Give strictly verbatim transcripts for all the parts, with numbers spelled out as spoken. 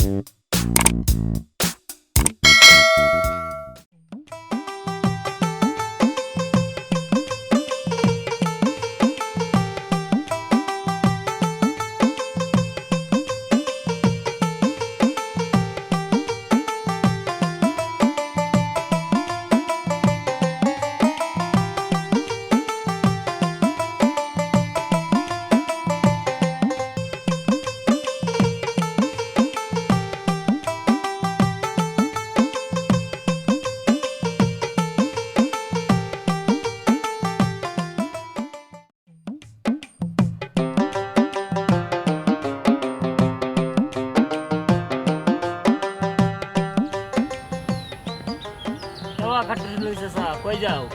এ বা খাট্টুস লইছে চা, কই যাও?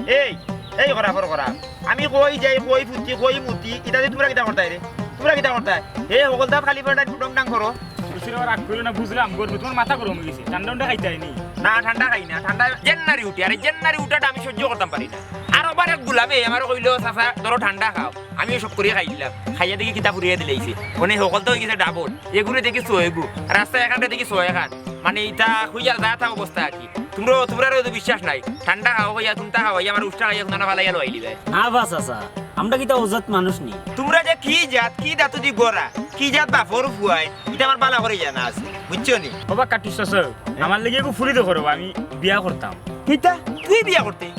এই, এই করা, ফর করা। আমি কই যাই, কই ফুটি, কই মুতি, ইতা দি তুমরা কিতা করতায় রে? তুমরা কিতা করতায়? এ, হকলতা খালি পেটে ফুটং ডাং করো। বুঝছি রে, রাগ করিও না, বুঝলাম, গরমে তুমার মাথা গরম অই গেছে, ঠান্ডা উন্ডা খাইতায় নি? না, ঠান্ডা খাই না, ঠান্ডা জেন্নারি উঠে, আরে জেন্নারি উঠাটা আমি সহ্য করতাম পারি না। আর আবার এক গুলামে আমারে কইলো, "চাচা, ধরো ঠান্ডা খাও।" আমিও শখ করি খাই দিলাম। খাইয়া দেখি কিতা ফুরিয়া দিলাইছে। মানে হকলতা অই গেছে ডাবল। এগুরে দেখি ছয়গু। রাস্তায় এখানটা দেখি ছয় এখান। মানে ইতা কইয়ার যা তা অবস্থা আর কি। তুমরা, তুমরারও তো বিশ্বাস নাই। ঠান্ডা খাও কইয়া, তুমতা খাওয়াইয়া, আমার উষ্টা খাইয়া, কুনানো ফালাইয়া লই দিবায়। না বা চাচা, আমরা কিতা অজাত মানুষ নি? তুমরা যে কি জাত, কি ধাতু দি গড়া, কি জাত বাফর ফুয়াইন, ইতা আমার বালা করি জানা আছে, বুঝছো নি? ও বা খাট্টুস চাচা, আমার লাগি এগু ফুরি দেখো রে বা, আমি বিয়া করতাম। কিতা? তুই বিয়া করতে?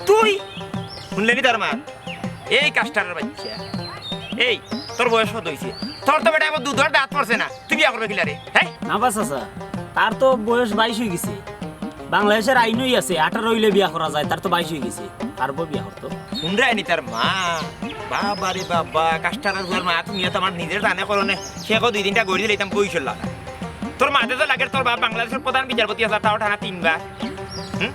তুই? হুনলে নি তার মা? এই কাস্টারের বাচ্চা। এই, তোর বয়স কত অইছে? তোর তো বেটা এবার দুধর দাঁত পড়ছে না। তুই বিয়া করবে কিলা রে? হ্যাঁ? না বা চাচা, তার তো বয়স বাইশ অই গেছে। বাংলাদেশর আইনও আছে, আঠারো অইলে বিয়া করা যায়, তার তো বাইশ অই গেছে। পারবো বিয়া করতো। হুনরায় নি তার মা? বাবা রে বাবা, কাস্টারের ঘর মা, তুমি তো আমার নিজর জানে করো নে। সে কো দুই তিনটা গড়ি দিলে ইতাম বইসর লাগা। তোর মাতে তো লাগে তোর বাপ বাংলাদেশর প্রধান বিচারপতি আছে, তাও টানা তিনবার। হুম?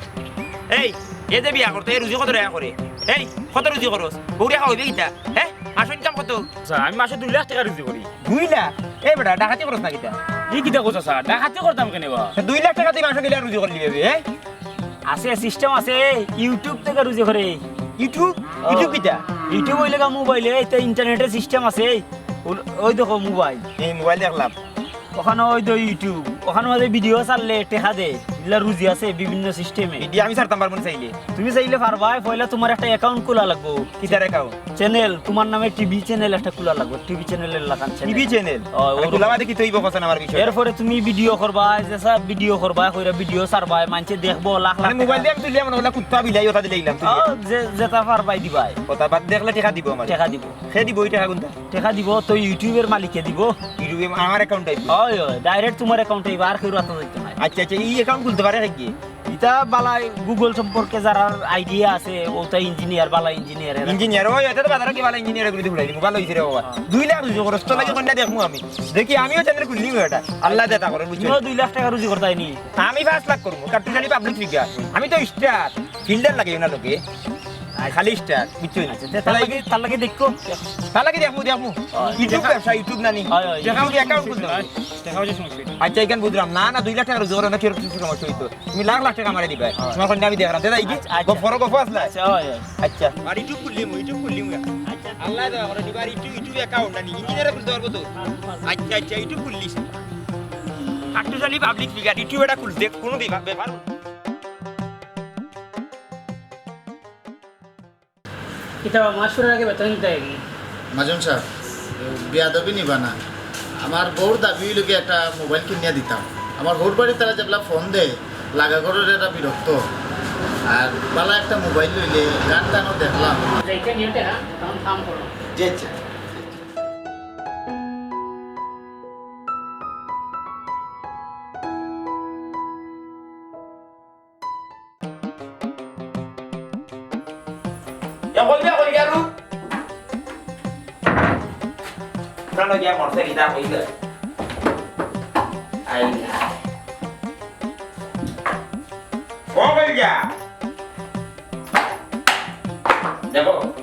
এই, এ যে বিয়া করতে, এ রুজি কত টাকা করে? এই, কত রুজি করস? বউরে খাওয়াইবে কিতা? হ্যাঁ? মাসো ইনকাম কত? চাচা, আমি মাসো দুই লাখ টেকা রুজি করি। দুই লাখ? এই বেটা, ডাকাতি করস না কিতা? ই কিতা কও চাচা? ডাকাতি করতাম কেনে বা? তা দুই লাখ টেকা তুই মাসো কিলা রুজি করলি বে, হ্যাঁ? আছে, system আছে, YouTube থাকি রুজি করে। YouTube? ও। YouTube কিতা? YouTube অইলে গা মোবাইলে, ইতা internet-এ system আছে। ওই, ওই দেখো মোবাইল। এই মোবাইল দেখলাম। ওখানো ওই তো YouTube, ওখানো মাঝে video ছাড়লে টেকা দে, ইলা রুজি আছে বিভিন্ন system-এ। Video আমি ছাড়তাম পারমু নি চাইলে? তুমি চাইলে পারবায়, পয়লা তুমার একটা account খোলা লাগবো। কিতার account? Channel, তুমার নামে TV channel একটা খোলা লাগবো, TV channel-এর লাখান channel। TV channel? ও, আরে ওরকম। খোলা বাদে কিতা অইবো কও চাইন আমার বিষয়? এরপরে তুমি video করবায়, যেসা video করবায়, কইরা video ছাড়বায়, মানষে দেখবো, লাখ লাখ মানে মোবাইল টেকা। দিয়া আমি তুলিয়া মনে অইলা কুত্তা বিলাই ওটা দিলাইলাম তুই। ও, যে, যেটা পারবায় দিবায়। ওটা বাদ দেখলে টেকা দিবো আমার। টেকা দিবো। কে দিবো ওই টেকা কুনটা? টেকা দিবো তো YouTube-এর মালিকে দিবো। YouTube-এ আমার account আইবো? অয়, অয়, direct তুমার account আইবো, আর কেউর আতো যাইতো নায়। আচ্ছা, আচ্ছা, ই account খুলতে পারে কে? ইতা বালা Google সম্পর্কে যারার idea আছে, ওটা engineer, বালা engineer এরা। Engineer, ওই, এটা তো বাজারো কি বালা engineer এগুলো দিয়ে উড়াই দিমু, বালা অইছে রে বাবা। হ্যাঁ। দুই লাখ রুজি করস, তোর লাগি কইন্যা দেখমু আমি। দেখি, আমিও channel খুললিমু এটা। আল্লায় দেতা করইন, বুঝছো? তুমিও দুই লাখ টেকা রুজি করতায় নি? আমি পাঁচ লাখ করমু, কাট্টুশালী public figure। আমি তো star, filter লাগাইও না লগে। খালি star, বুঝছো নি? আচ্ছা, তে তার লাগি, তার লাগি দেখো। তার লাগি দেখমু, দেখমু। অয়। YouTube ব্যবসা, YouTube নানি। অয়, অয়। দেখা অইলে account খুলতে অইবো। দেখা অইলে সমস্যা অইতো। আচ্ছা, ইখান বুঝলাম। না, না, দুই লাখ টেকা রুজি করো না, কিওর কিছু সমস্যা অইতো। তুমি লাখ লাখ টেকা আমারে দিবায়। অয়। তুমার কইন্যা আমি দেখরাম। তে যাই কি? আচ্ছা, আচ্ছা। গফরো গফ আছলা? আচ্ছা, অয়, অয়। আচ্ছা। আর YouTube খুললিমু, YouTube খুললিমু। আচ্ছা। আল্লায় দয়া করে দিবা, আর YouTube, YouTube account নানি। Engineer খুলতে পারবো তো? আচ্ছা, আচ্ছা, YouTube খুললিস। কাট্টুশালী public figure, YouTube এটা খুলতে কুনু দিবা, ব্যাপার। কিতা বা, মাস ফুরার আগে বেতন দিতায় নি? মাজন সাব, বেয়াদবি নিবা না। আমার বউর দাবি অইলো গি একটা মোবাইল কিনিয়া দিতাম। আমার হউর বাড়ির তারা যেবলা ফোন দেয়, লাগা ঘরর এরা বিরক্ত। আর বালা একটা মোবাইল লইলে গান টানও দেখলাম। আচ্ছা, ইটা নিও তে না, তখন কাম করো। জি, আচ্ছা। এ কইবে, কই গেল? না, না, গিয়া মরছে, কিতা কইবে? আই। ও কই গিয়া? দেখো,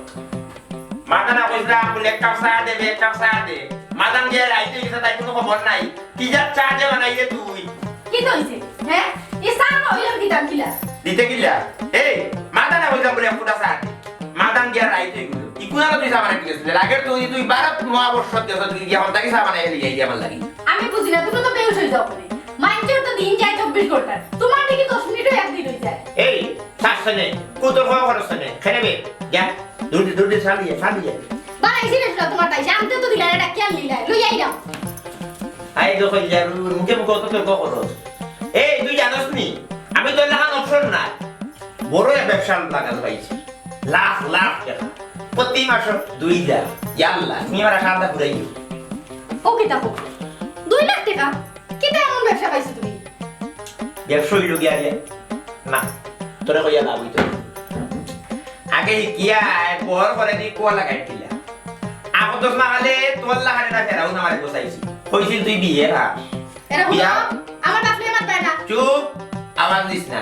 মাথা না কইছিলাম, বলে, "এক কাপ চা দে বে, এক কাপ চা দে।" মাদান গিয়া রাইত অই গেছে, তাই কুনু খবর নাই। কি জাত চা যে বানাইলে তুই? কিতা অইছে? হ্যাঁ? ই চা না অইলে আমি দিতাম কিলা? দিতে কিলা? এই, মাদান না কইছিলাম বলে, "এক ফুটা চা দে।" মাদান গিয়া রাইত অই গেল। ইকুন আলো তুই চা বানাইতে গেছিলে। রাগের তুই, তুই ভারত মহাবর্ষত গেছ, তুই গিয়া হন্তা কি চা বানাইয়া লিয়ে আইলি আমার লাগি? আমি বুঝি না, তুমি তো বেহুশ অই যাও কেনে। মাইনষর তো দিন যায় চব্বিশ ঘন্টা, তুমার দেখি দশ মিনিটও একদিন অই যায়। এই, শ্বাস নে, কুতর খাওয়া খরচ নে, খেলে বে, যা, দৌড় দে, দৌড় দে, চালিয়ে, চালিয়ে। বাড়াইছি রে, তুমার তাই, শান্তি তো দিলা, এটা কেন নিলা, লই আইলাম। আই তো কইলে, মুখে মুখে অত তর্ক করো। এই, তুই জানোস নি, আমি তোর লাখান অপশন না, বড় এক ব্যবসা লাগাল পাইছি, লাখ লাখ টেকা, প্রতি মাসে দুই লাখ। ইয়াল্লা, তুমি আমার আশা আশা ঘুরাই দিও। ও কিতা কও? দুই লাখ টেকা? কিতা এমন ব্যবসা পাইছো তুমি? ব্যবসা অইল গিয়া আগে। না, তোরে কইয়া লাভ অইতো না। আগে হিকিয়া বহর করে দি কুয়া লাগাই দিলা। আগর দশ মাস আগে তোর লাখানে না ফেরাও না মারে বসাইছি। কইছিল তুই বিয়ে খা। এরা বিয়া- আমার বাপরে মারবে না। চুপ, আওয়াজ দিস না।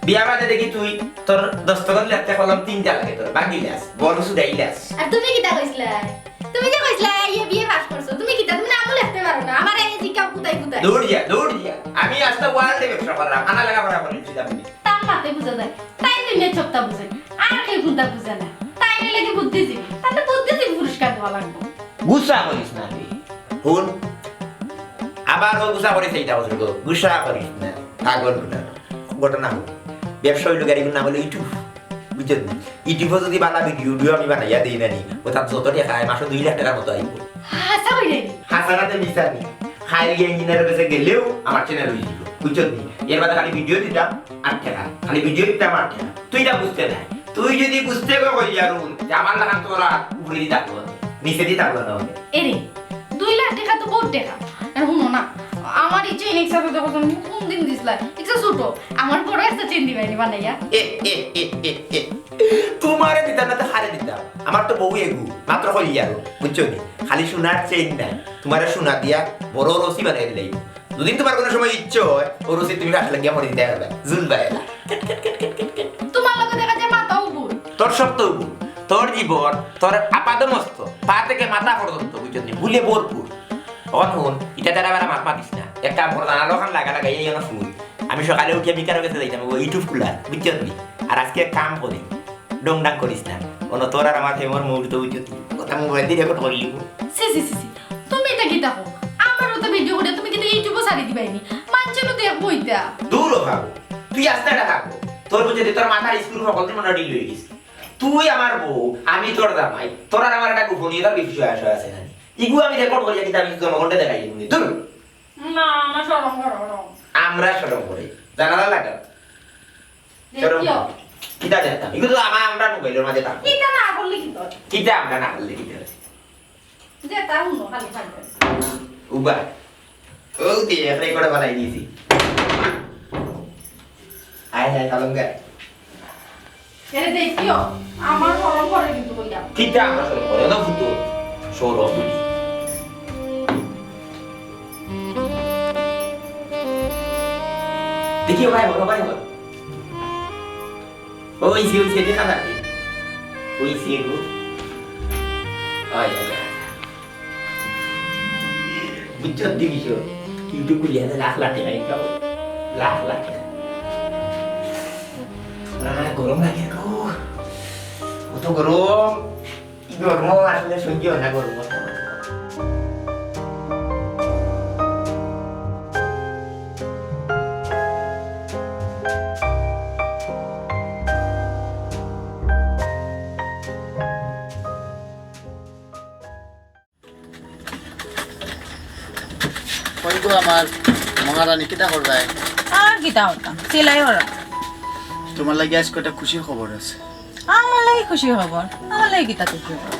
বিয়া বাদে দেখি তুই তোর দস্তখত লেখতে কলম তিনটা লাগে তোর, বাগিলাস, বড় সুদাইলাস। আর তুমি কিতা কইছিলা? তুমি যে কইছিলা, ইয়ে বিয়ে পাস করছো, তুমি কিতা, তুমি নামও লেখতে পারো না। আমার এই জিকাও কুতাই কুতাই। দৌড় যা, দৌড় যা। আমি আস্তা ওয়ার্ল্ডে ব্যবসা করলাম, আনা লেখাপড়া করেছিলাম। তার মাতে বুঝা যায়, তাই নিলে চোখটা বুঝে, আর কেউ কুনটা বুঝে না। তাই নিলে কি বুদ্ধিজীবী? তাতে বুদ্ধিজীবী পুরস্কার দেওয়া লাগবে। গুসা করিস না তুই। হুন, আবার ও গুসা করিস, এইটা বছর গো। গুসা করিস না, পাগল গুলা। ঘটনা হোক, ব্যবসা অইল গাড়ি নাম হলো ইউটিউব। বুঝছো নি? ইউটিউবে যদি বালা ভিডিও ভিডিও আমি বানাইয়া দেই না নি, ও তার যত টেকা আয়, মাসে দুই লাখ টেকার মতো আইব। হাছা কইলে নি? হাছা না তো মিছা নি। খাইল গিয়া ইঞ্জিনিয়ারের কাছে গেলেও আমার চ্যানেল অই যাইব। বুঝছো নি? এর বাদে খালি ভিডিও দিতাম আট টেকা, খালি ভিডিও দিতাম আট টেকা। তুই না বুঝতে নাই। তুই যদি বুঝতে গো কই আর যে আমার লাখান তোরা উপরে দি থাকবো, নিচে দি থাকবো না। এরে, দুই লাখ টেকা তো বহুত টেকা। আর হুনো না, আমার ইচ্ছে ইনেক সাথে দেখো তুমি কোন দিন দিছলা? ইচ্ছা ছোট, আমার বড় একটা চেন দিবাই নি বানাইয়া। এ, এ, এ, এ, এ। তোমারে দিতাম না তো হারে দিতাম। আমার তো বউ এগু, মাত্র কইলি আর, বুঝছো নি? খালি সোনার চেন নাই, তোমারে সোনা দিয়া বড় রশি বানাই দিলাই। যদি তোমার কোনো সময় ইচ্ছে হয়, ও রশি তুমি ফাঁস লাগিয়া মরে দিতে পারবে, জুল বাইলা। তোমার লগে দেখা যায় মাথাও ভুল। তোর সব তো ভুল, তোর জীবন, তোর আপাদ মস্ত, পা থেকে মাথা পর্যন্ত, বুঝছো নি? ভুলে ভরপুর। অখন হুন, ইটা তারা বেড়া মাত মাতিস না। এক কাম কর, জানালো খান লাগা লাগা, এই অন ফুল। আমি সকালে উঠিয়া বিকার গেছে যাইতাম, ও ইউটিউব খোলা, বুঝছো নি? আর আজকে এক কাম করি, ডং ডাং করিস না। অন তোর আর আমার প্রেমর মুহূর্ত, বুঝছো নি? কথা মোবাইল দি রেকর্ড করিলিব। সি, সি, সি, সি। তুমি ইটা কিতা কও? আমারও তো ভিডিও করে তুমি কিতা ইউটিউবও ছাড়ি দিবাই নি? মানষে তো দেখবো ইটা। দূর হ বাবু, তুই আস্তে এটা থাকবো। তোর বুঝে তোর মাথার স্ক্রু সকল দিন মনে হয় ঢিল হয়ে গেছে। তুই আমার বউ, আমি তোর জামাই, তোর আর আমার একটা গোপনীয়তার বিষয় আশয় আছে না? ইগু আমি রেকর্ড করিয়া কিতা আমি জনগণকে দেখাই দিবো নি? দূর। না, আমার শরম করে, শরম। আমরা শরম করি। জানালা লাগা। শরম দেখিও। করি। কিতা দেখতাম? ইগু তো আমার, আমরা মোবাইলের মাঝে থাকবো। কিতা না করলে কি তোর? কিতা আমরা না করলে কি তোর? যে তা হুনো, খালি খালি। উবা। ও দিয়ে, এখানে করে বানাই দিয়েছি। আয়, আয়, কালঙ্গা। এরে দেখিও, আমার শরম করে কিন্তু কইয়া। কিতা আমার শরম করে? না ফুটো। শরম। দেখিও ভাই, বলো ভাই, বলো। ওই সে, ওই সে, দেখা যাবে। ওই সে গো। আয়, আয়, আয়। বুঝছো, দিবি তো? YouTube খুলিয়া দে, লাখ লাখ টাকা income। লাখ লাখ টাকা। আহ, গরম লাগে গো। কত গরম। এই গরম আসলে সহ্য হয় না, গরম। কই গো আমার মহারানী, কিতা কররায়? আর কিতা করতাম, সেলাই করা। তোমার লাগি আজকে একটা খুশির খবর আছে। আমার লাগি খুশির খবর? আমার লাগি কিতা খুশির খবর?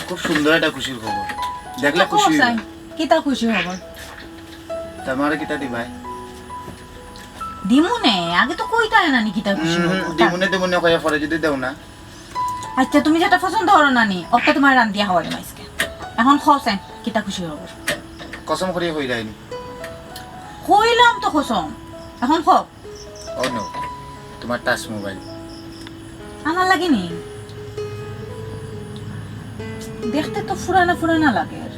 খুব সুন্দর একটা খুশির খবর। দেখলে খুশি অইবা। কিতা খুশির খবর? তোমারে কিতা দিবায়? দিমুনে, আগে তো কইতায় না নি কিতা খুশির খবর। দিমুনে, দিমুনে কইয়া পরে যদি দেও না। আচ্ছা, তুমি যেটা পছন্দ করো না নি, ওটা তোমার রান্ধিয়া খাওয়াইমু আজকে। এখন কও চাই, কিতা খুশির খবর? কসম করিয়া কইরায় নি? কইলাম তো কসম, এখন কও। ও নো, তোমার টাচ মোবাইল। আমার লাগি নি? দেখতে তো ফুরানা ফুরানা লাগের।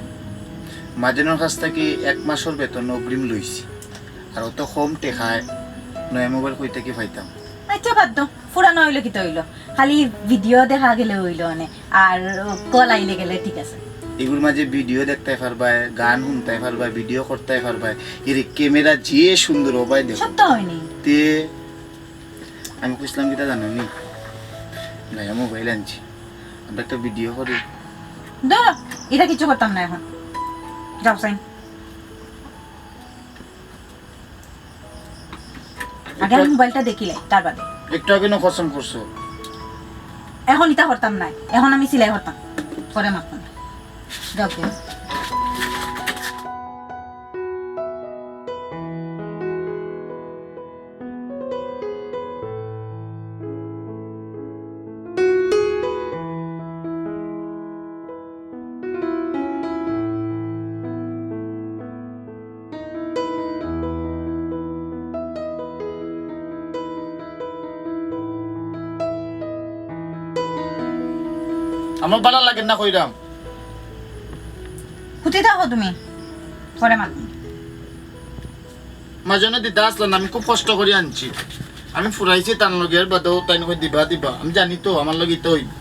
মাজনর কাছ থাকি এক মাসর বেতন অগ্রিম লইছি, আর অত কম টেকায় নয়া মোবাইল কই থাকি পাইতাম? আচ্ছা, বাদ দেও। ফুরানা অইলে কিতা অইলো? খালি ভিডিও দেখা গেলে অইলো অনে, আর কল আইলে গেলে ঠিক আছে। এগুর মাঝে ভিডিও দেখতায় পারবায়, গান হুনতায় পারবায়, ভিডিও করতায় পারবায়। এর ক্যামেরা যে সুন্দর, ও ভাই দেখো। সত্য হয়নি? তে আমি কইছিলাম কিতা জানো নি? ভাইয়া মোবাইল আনছি, আমরা একটা ভিডিও করি। ধরো, এটা কিচ্ছু করতাম না এখন। যাও, সাইন। আগে আমি মোবাইলটা দেখিলাই, তার বাদে। একটু আগে না কসম করছো। এখন ইতা করতাম না, এখন আমি সিলাই করতাম। পরে মারতাম। যাও, যাও। আমার ভালা লাগে না কইরাম। হুতি থাকো তুমি, পরে মাত। মাজনে দিতা আসলা না, আমি খুব কষ্ট করি আনছি। আমি ফুরাইছি তান লগে, এর বাদেও তাইন কই দিবা, দিবা। আমি জানি তো, আমার লগে তো অইবো।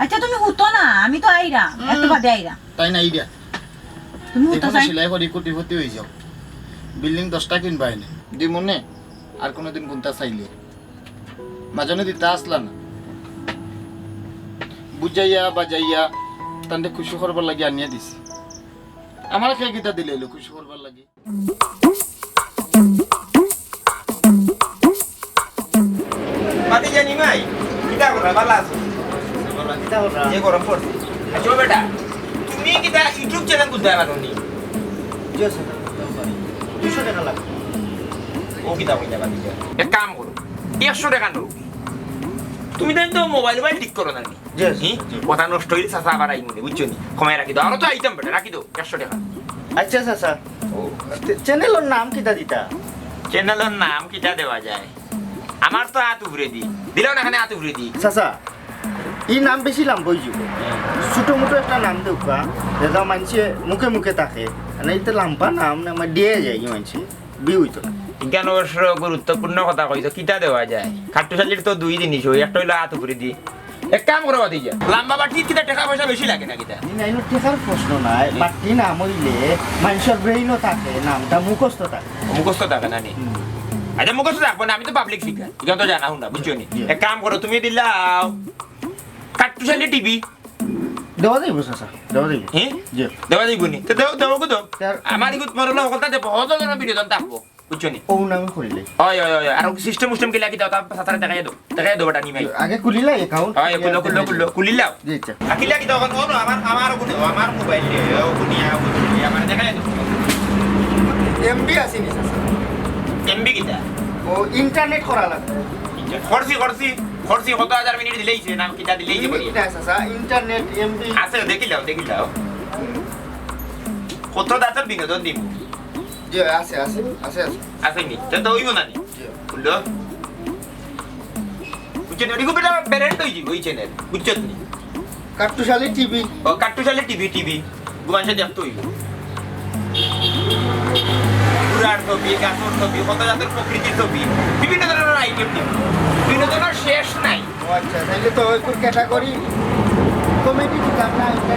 আচ্ছা, তুমি হুতো না, আমি তো আইরাম, হুম। একটু বাদে আইরাম। তাইন আইরা। তুমি হুতো দেখো না, চাই। সিলাই করি কোটিপতি অই যাও। বিল্ডিং দশটা কিনবায় নে। দিমুনে, আর কোনোদিন কুন্তা চাইলে। মাজনে দিতা আসলা না। বুঝাইয়া, বাজাইয়া, তানরে খুশি করবার লাগি আনিয়া দিছি। আমার কে কিতা দিলে অইলো খুশি করবার লাগি? মাতি জানি মাই, কিতা কররা, ভালা আছো? কিতা কররা? যে গরম পড়ছে। আচ্ছা বেটা, তুমি কিতা YouTube channel খুলতায় পারো নি? জি স্যার, খুলতাম পারি। দুইশো টেকা লাগবো। ও কিতা কইতা পারি? এক কাম করো, একশো টেকা নেও। তুমি তাইন তো মোবাইল মোবাইল ঠিক করো না নি? জি, জি। কথা নষ্ট অইলে চাচা আবার আইমুনে, বুঝছো নি? কমাই রাখি দেও, আরো তো আইতাম বেটা, রাখি দেও একশো টেকা। আচ্ছা চাচা, ও। চে-, চ্যানেলর নাম কিতা দিতা? চ্যানেলর নাম কিতা দেওয়া যায়? আমার তো আত উপরে দি। দিলাও না এখানে আত উপরে দি। চাচা, ই নাম বেশি লাম্বা অইযিবো। ছোট মোটো একটা নাম দেউক্কা, যেটা মানষে মুখে মুখে থাকে। মানে, ইতে লাম্বা নাম না, আমার দিয়ে যায় ই মানষে। বিয়ে অইতো না। ইখান অবশ্য গুরুত্বপূর্ণ কথা কইছো, কিতা দেওয়া যায়? খাট্টুশালীর তো দুই জিনিস অয়, একটা অইলো আত উপরে দি। এক কাম করো, ভাতিজা, লাম্বা বা ঠিক কিতা টেকা পয়সা বেশি লাগে না কিতা? ই না, ইনো টেকার প্রশ্ন নায়, বাট্টি নাম অইলে মানষর brain-ও থাকে, নামটা মুখস্থ থাকে। মুখস্থ থাকে না নি? হুম। আচ্ছা, মুখস্থ থাকবো না, আমি তো public figure, ইখান তো জানা হুনা, বুঝছো নি? জি। এক কাম করো, তুমি দিলাও খাট্টুশালী টিভি। দেওয়া যাইবো, চাচা, দেওয়া যাইবো। হ্যাঁ? জি। দেওয়া যাইবো নি? তো দেও, দেও গো, দেও। স্যার। আমার ইগু তোমার হলো হকলতা দেবো, হকলতা যেন বিনোদন থাকবো। বুঝছো নি? ও নামে খুলিলাই। অয়, অয়, অয়, অয়। আর system উস্টেম কিলা কিতা, তা সাতারে দেখাই দেও। দেখাই দেও বেটা, নিমাই। আগে খুলিলাই account। অয়, খুলো, খুলো, খুলো। খুলিলাও। জি, আচ্ছা। আর কিলা কিতা অখন, ও না, আমার, আমার ওখানে, ও আমার মোবাইল নিয়ে, ও কোনিয়া, ও কোনিয়া, আমার দেখাই দেও। এমবি আছে নি, চাচা? এমবি কিতা? ও internet করা লাগবে। করছি, করছি, করছি, কত হাজার মিনিট দিলেই সে নাম কিতা দিলেই যে করি। মিনিট না, চাচা, internet, এমবি। আছে, দেখিলাও, দেখিলাও। কত দাঁতর বিনোদন দিব? জি, আছে, আছে, আছে, আছে। আছে নি? তে তো অইবো না নি? জি। খুলো। বুঝছো নি? ওটি খুব একটা brand অই যাইবো, ওই channel। বুঝছো নি? কাট্টুশালী টিভি। ও, কাট্টুশালী টিভি, টিভি। গুয়ানসে দেখতে অইবো। ঘোড়ার ছবি, গাছর ছবি, কত জাতের প্রকৃতির ছবি, বিভিন্ন ধরনের item দিব। বিনোদনের শেষ নাই। ও আচ্ছা, তাইলে তো ওই category comedy দিতাম না, এটা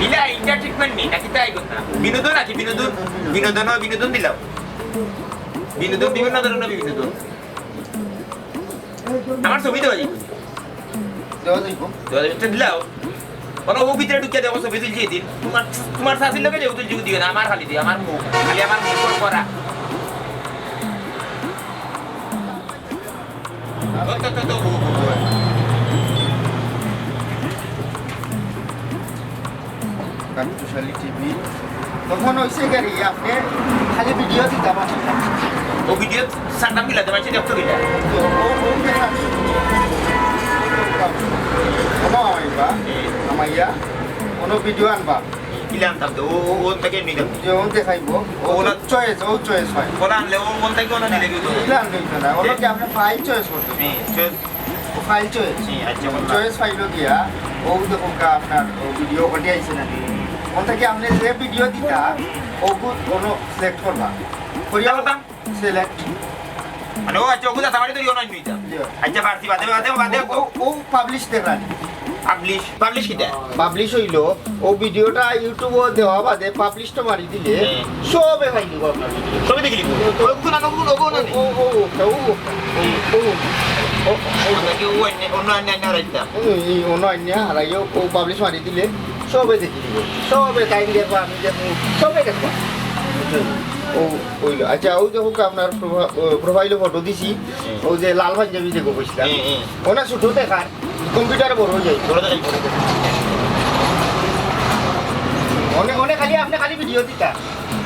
ইলা entertainment নি, নাকি তাই কথা? বিনোদন আছে, বিনোদন। বিনোদন হয়, বিনোদন দিলাম। বিনোদন, বিভিন্ন ধরনের বিনোদন। আমার ছবি দেওয়া যাইবো। দেওয়া যাইবো। দেওয়া যাইবো, তো দিলাও। বলো, ও ভিতরে ঢুকিয়া দেখো, ছবি তুলছি এদিন। তোমার, তোমার শাশির লগে যে তুলছি, দিও না, আমার খালি দিও, আমার মুখ। খালি আমার মুখ করা। তো, তো, তো, তো, ও, ও, ও। কাট্টুশালী টিভি। তখন অইছে কি, আপনি খালি ভিডিও দিতা পারছেন না। ও ভিডিও ছাড়তাম কিলা, তোমার সাথে একটু কিলা। তো ও, ও দেখা। কোনো আমাইবা, আমাইয়া, কোনো ভিডিও আনবা। কিলা আনতাম তো, ও, ও, ও থেকে নিতাম। যে ও দেখাইবো, ও ওলা তো চয়েস, ও চয়েস হয়। ওলা আনলে ও মন থেকে ওলা নিলে কি হতো? কিলা আনলে হতো না, ওলা কি আপনি ফাইল চয়েস করতে? হ্যাঁ, চয়েস। ও ফাইল চয়েস। জি, আচ্ছা, বললাম। চয়েস ফাইলও গিয়া, ও দেখো কা আপনার ও ভিডিও ওটি আইছে নাকি? ওন থাকি আপনি যে ভিডিও দিতা, ওগু কোনো সিলেক্ট করবা। করিয়া করতাম। সিলেক্ট। মানে, ও আচ্ছা, ওগু দাতা বাড়ি তো ইয়ে নয় নিতাম। জি। আচ্ছা, পারছি, বাদে, বাদে, বাদে। ও, ও, ও পাবলিশ দেখানি। পাবলিশ, পাবলিশ কিতা? পাবলিশ অইলো, অউ ভিডিওটা YouTube-ও দেওয়া বাদে পাবলিশ তো মারি দিলে হ্যাঁ। সবে পাইলিবো আপনার ভিডিও। সবে দেখিলিবো। ও, ও, ও, ও, ও, ও, ও, ও, ও, ও, আমরা কি ও আইনে, অন্য আইনে, আইনে হারাইতাম? এই, এই অন্য আইনে হারাইও, ও পাবলিশ মারি দিলে সবে দেখিলিবো। সবে তাইন দেখবা, আমি দেখমু, সবে দেখবা। ও, অইলো। আচ্ছা, অউ দেখউক্কা আপনার প্রোফা-, ও, প্রোফাইলো ফটো দিছি, হুম। অউ যে লাল পাঞ্জাবি দেখো কইছিলাম। হুম, হুম। অনে ছোট দেখার, কম্পিউটারে বড় অই যায়। বড় দেখাই, বড় দেখাই। অনে, অনে খালি আপনে খালি ভিডিও দিতা।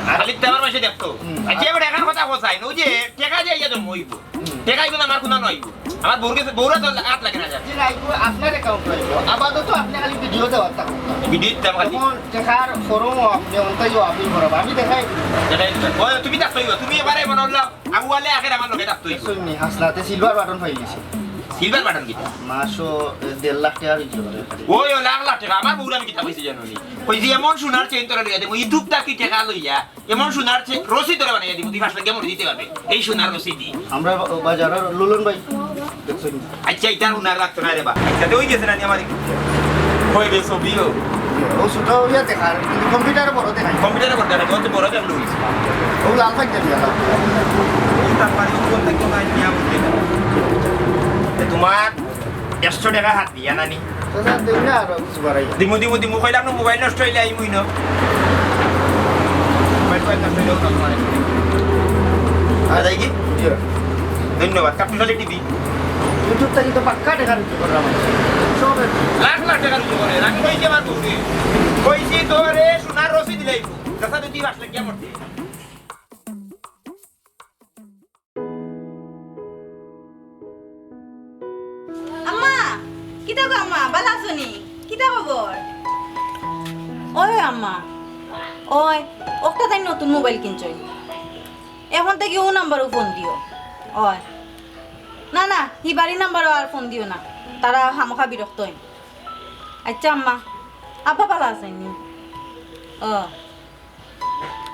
আর খালি তেলার মাসে দেখতো। হুম। আচ্ছা, এবার এখান কথা কোথায়? অউ যে টেকা দিয়া ইয়া তো মইবো। হুম। টেকা ইগুলো আমার কোনো নইবো। আমার বউর গেছে, বউরা তো আত লাগে না যায়। জি না, ইগুলো আপনার অ্যাকাউন্ট অইবো। আপাতত আপনে খালি ভিডিও দেওয়ার থাকবো। ভিডিও দিতাম খালি। তখন টেকার ফর্মও আপনে অন্তাইও আপনি বরাবর। আমি দেখাই। দেখাই দিতাম। ওই, তুমি দেখতে অইবো। তুমি এবারে মনে হলো আগুয়ালে আখের আমার লগে থাকতে অইবো। শুননি, হাসনাতে সিলভার বাটন পাই গেছে। সিলভার বাটন কিতা? মাসও দেড় লাখ টেকা বিক্রি করে। ওই, ও লাখ লাখ টেকা, আমার বউরে আমি কিতা কইছি জানো নি? কইছি, "এমন সোনার চেইন তোরা লইয়া দেবো, ইউটিউব থাকি টেকা লইয়া, এমন সোনার চে-, রশি তোরা বানাইয়া দিবো, তুই পাঁচ লাখ দিয়া মরে দিতে পারবে, এই সোনার রশি দি।" আমরা বা-, বাজারের লুলন ভাই, দেখছেন? আচ্ছা, ইটা সোনার লাগতো না রে বা। আচ্ছা, তো ওই গেছে না নি আমার একটু? হয়ে গেছে, ছবিও। ও ছোট হইয়া দেখার, কিন্তু কম্পিউটারে বড় দেখায়। কম্পিউটারে বড় দেখায়, তোমার তো বড় দেখলো হইছে। ও লাল পাঞ্জাবি, লাল। ও তার মানে ও বলতে কোনো আইডিয়া বুঝলি না। এ, তোমার একশো টেকা হাত দিয়া নানি? তো স্যার, দেই না আর কিছু বাড়াই। দিমু, দিমু, দিমু, কইলাম না মোবাইল নষ্ট হইলে আইমুই না। মোবাইল টোবাইল নষ্ট হইলেও না তোমার। আর যাই কি? জি। ধন্যবাদ। কাট্টুশালী টিভি। YouTube থাকি তো পাক্কা টেকা রুজি করলাম। সব এক। লাখ লাখ টেকা রুজি করে। আমি কইছি আমার বউরে। কইছি তোরে সোনার রশি দিলাইবো। দেখা তুই পাঁচ লাখ গিয়া মরতে। আম্মা, কিতা গো আম্মা, ভালা আছো নি? কিতা খবর? ওই আম্মা, ওই, অখটা তাইন নতুন মোবাইল কিনছইন। এখন থাকি অউ নাম্বারো ফোন দিও। ওই। না, না, হি বাড়ির নাম্বারো আর ফোন দিও না। তারা খামোখা বিরক্ত অইন। আচ্ছা আম্মা, আব্বা ভালা আছইন নি? ও।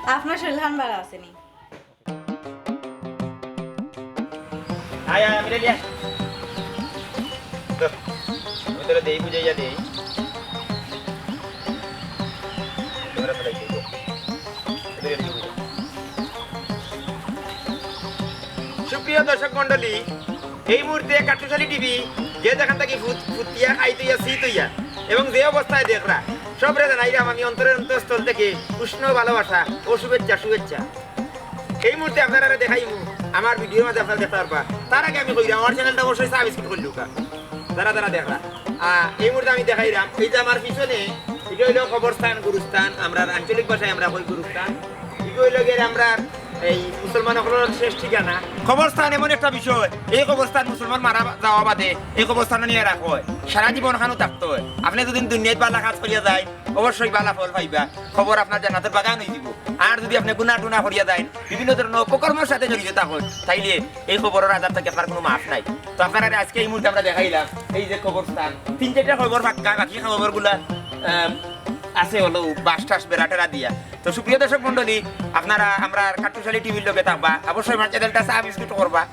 আপনার শরীর খান ভালা আছে নি? আয়, আয়, আমি রেডি, আয়। তো, আমি তোরে দেই, বুঝাইয়া দেই। তোরে ফেলাই দেই, তো। Ready, ready, ready. সুপ্রিয় দর্শক মণ্ডলী, এই মুহূর্তে কাট্টুশালী টিভি যে যেখান থাকি ফুত-, ফুতিয়া, খাইতইয়া, শীত হইয়া এবং যে অবস্থায় দেখরা, সবরে জানাইলাম আমি অন্তরের অন্তঃস্থল থেকে উষ্ণ ভালোবাসা ও শুভেচ্ছা, শুভেচ্ছা। এই মুহূর্তে আপনারারে দেখাইমু, আমার ভিডিওর মাঝে আপনারা দেখতে পারবা। তার আগে আমি কইলাম, আমার চ্যানেলটা অবশ্যই সাবস্ক্রাইব করলুকা, যারা যারা দেখরা। আহ, এই মুহূর্তে আমি দেখাইলাম, এই যে আমার পিছনে, এটা হইলো কবরস্থান, গুরুস্থান, আমরা আঞ্চলিক ভাষায় আমরা কই গুরুস্থান। এটা হইলো গিয়ে আমরা এই মুসলমান অকলর শেষ ঠিকানা। কবরস্থান এমন একটা বিষয়, এই কবরস্থান মুসলমান মারা যাওয়া বাদে এই কবরস্থান নিয়া রাখা হয়, সারা জীবন খানো থাকতে হয়। আপনি যদি দুনিয়াত ভালা কাজ করিয়া যায়, অবশ্যই ভালা ফল পাইবা, কবর আপনার জান্নাতের বাগান হয়ে দিব। আর যদি আপনি গুনাহ টুনা করিয়া যায়, বিভিন্ন ধরনের অপকর্মের সাথে জড়িত থাকেন, তাইলে এই কবরের আযাব থাকি আপনার কোনো মাফ নাই। তো আপনারা আজকে এই মুহূর্তে আমরা দেখাইলাম এই যে কবরস্থান, তিন চারটা কবর ফাঁকা, বাকি কবরগুলা, আম, আছে হলো বাঁশ টাশ বেড়া টেরা দিয়া। তো সুপ্রিয় দর্শক মণ্ডলী, আপনারা আমরার কাট্টুশালী টিভির লগে থাকবা, অবশ্যই আমার চ্যানেলটা সাবস্ক্রাইব করবা।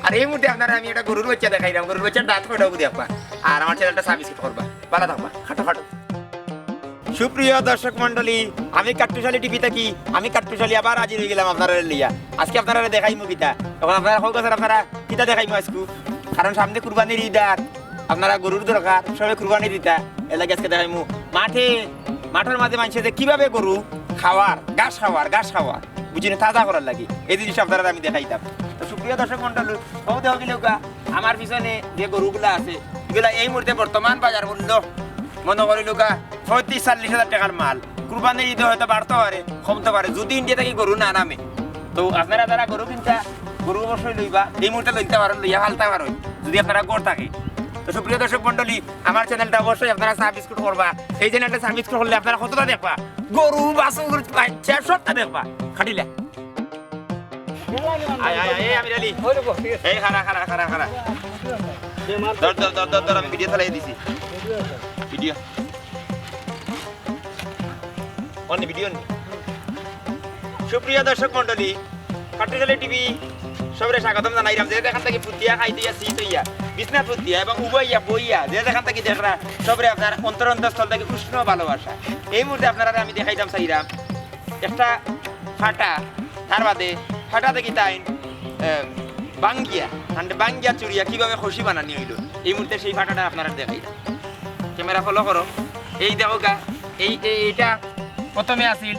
আর এই মুহূর্তে আপনারা আমি একটা গরুর বাচ্চা দেখাইলাম, গরুর বাচ্চার দাঁত কয়টা অবধি দেখবা, আর আমার চ্যানেলটা সাবস্ক্রাইব করবা। ভালা থাকবা, খাটো খাটো। সুপ্রিয় দর্শক মণ্ডলী, আমি কাট্টুশালী টিভি থাকি, আমি কাট্টুশালী আবার হাজির হয়ে গেলাম আপনারা লইয়া। আজকে আপনারা দেখাইমু কিতা, এখন আপনারা কও স্যার আপনারা কিতা দেখাইমু আজকু, কারণ সামনে কুরবানির ঈদ আর আপনারা গরুর দরকার, সবে কুরবানি দিতা, এর লাগি আজকে দেখাইমু মাঠে, মাঠের মাঝে মানুষে যে কিভাবে গরু খাওয়ার, ঘাস খাওয়ার, ঘাস খাওয়ার, বুঝিনি, তাজা করার লাগি, এই জিনিসটা আপনারা আমি দেখাইতাম। তো সুপ্রিয় দর্শক মণ্ডলী, ও দেখো কি লোকা, আমার পিছনে যে গরুগুলা আছে, এগুলা এই মুহূর্তে বর্তমান বাজার মূল্য মনে করি লোকা পঁয়ত্রিশ চল্লিশ হাজার টাকার মাল। কুরবানির ঈদে হয়তো বাড়তে পারে, কমতে পারে, যদি ইন্ডিয়া থাকি গরু না নামে। তো আপনারা যারা গরু কিনতা, গরু অবশ্যই লইবা, এই মুহূর্তে লইতে পারেন, লইয়া ফালতে পারেন, যদি আপনারা গড় থাকে। তো সুপ্রিয় দর্শক মণ্ডলী, আমার চ্যানেলটা অবশ্যই আপনারা সাবস্ক্রাইব করবা। এই চ্যানেলটা সাবস্ক্রাইব করলে আপনারা কতটা দেখবা, গরু, বাছুর, বাচ্চা সবটা দেখবা। খাটিলা। আয়, আয়, আয়, এই আমির আলী। ওই দেখো, ঠিক আছে। এই খাড়া, খাড়া, খাড়া, খাড়া। ধর, ধর, ধর, ধর, ধর, আমি ভিডিও চালাই দিছি। ভিডিও। অন্য ভিডিও নেই। সুপ্রিয় দর্শক মণ্ডলী, কাট্টুশালী টিভি সবরে স্বাগতম জানাইরাম, যে যেখান থাকি ফুটিয়া খাইতে ইয়া, সিট হইয়া, বিছনা ফুটিয়া এবং উবাইয়া বইয়া, যে যেখান থাকি দেখরা, সবরে আপনার অন্তর অন্তঃস্থল থাকি উষ্ণ ভালোবাসা। এই মুহূর্তে আপনারারে আমি দেখাইতাম চাইরাম একটা ফাটা, তার বাদে ফাটা থাকি তাইন, এ, বাঙ্গিয়া, মানে বাঙ্গিয়া চুরিয়া কিভাবে খসি বানানি হইল, এই মুহূর্তে সেই ফাটাটা আপনারারে দেখাইতাম। ক্যামেরা ফলো করো। এই দেখো গা, এই, এই, এইটা প্রথমে আছিল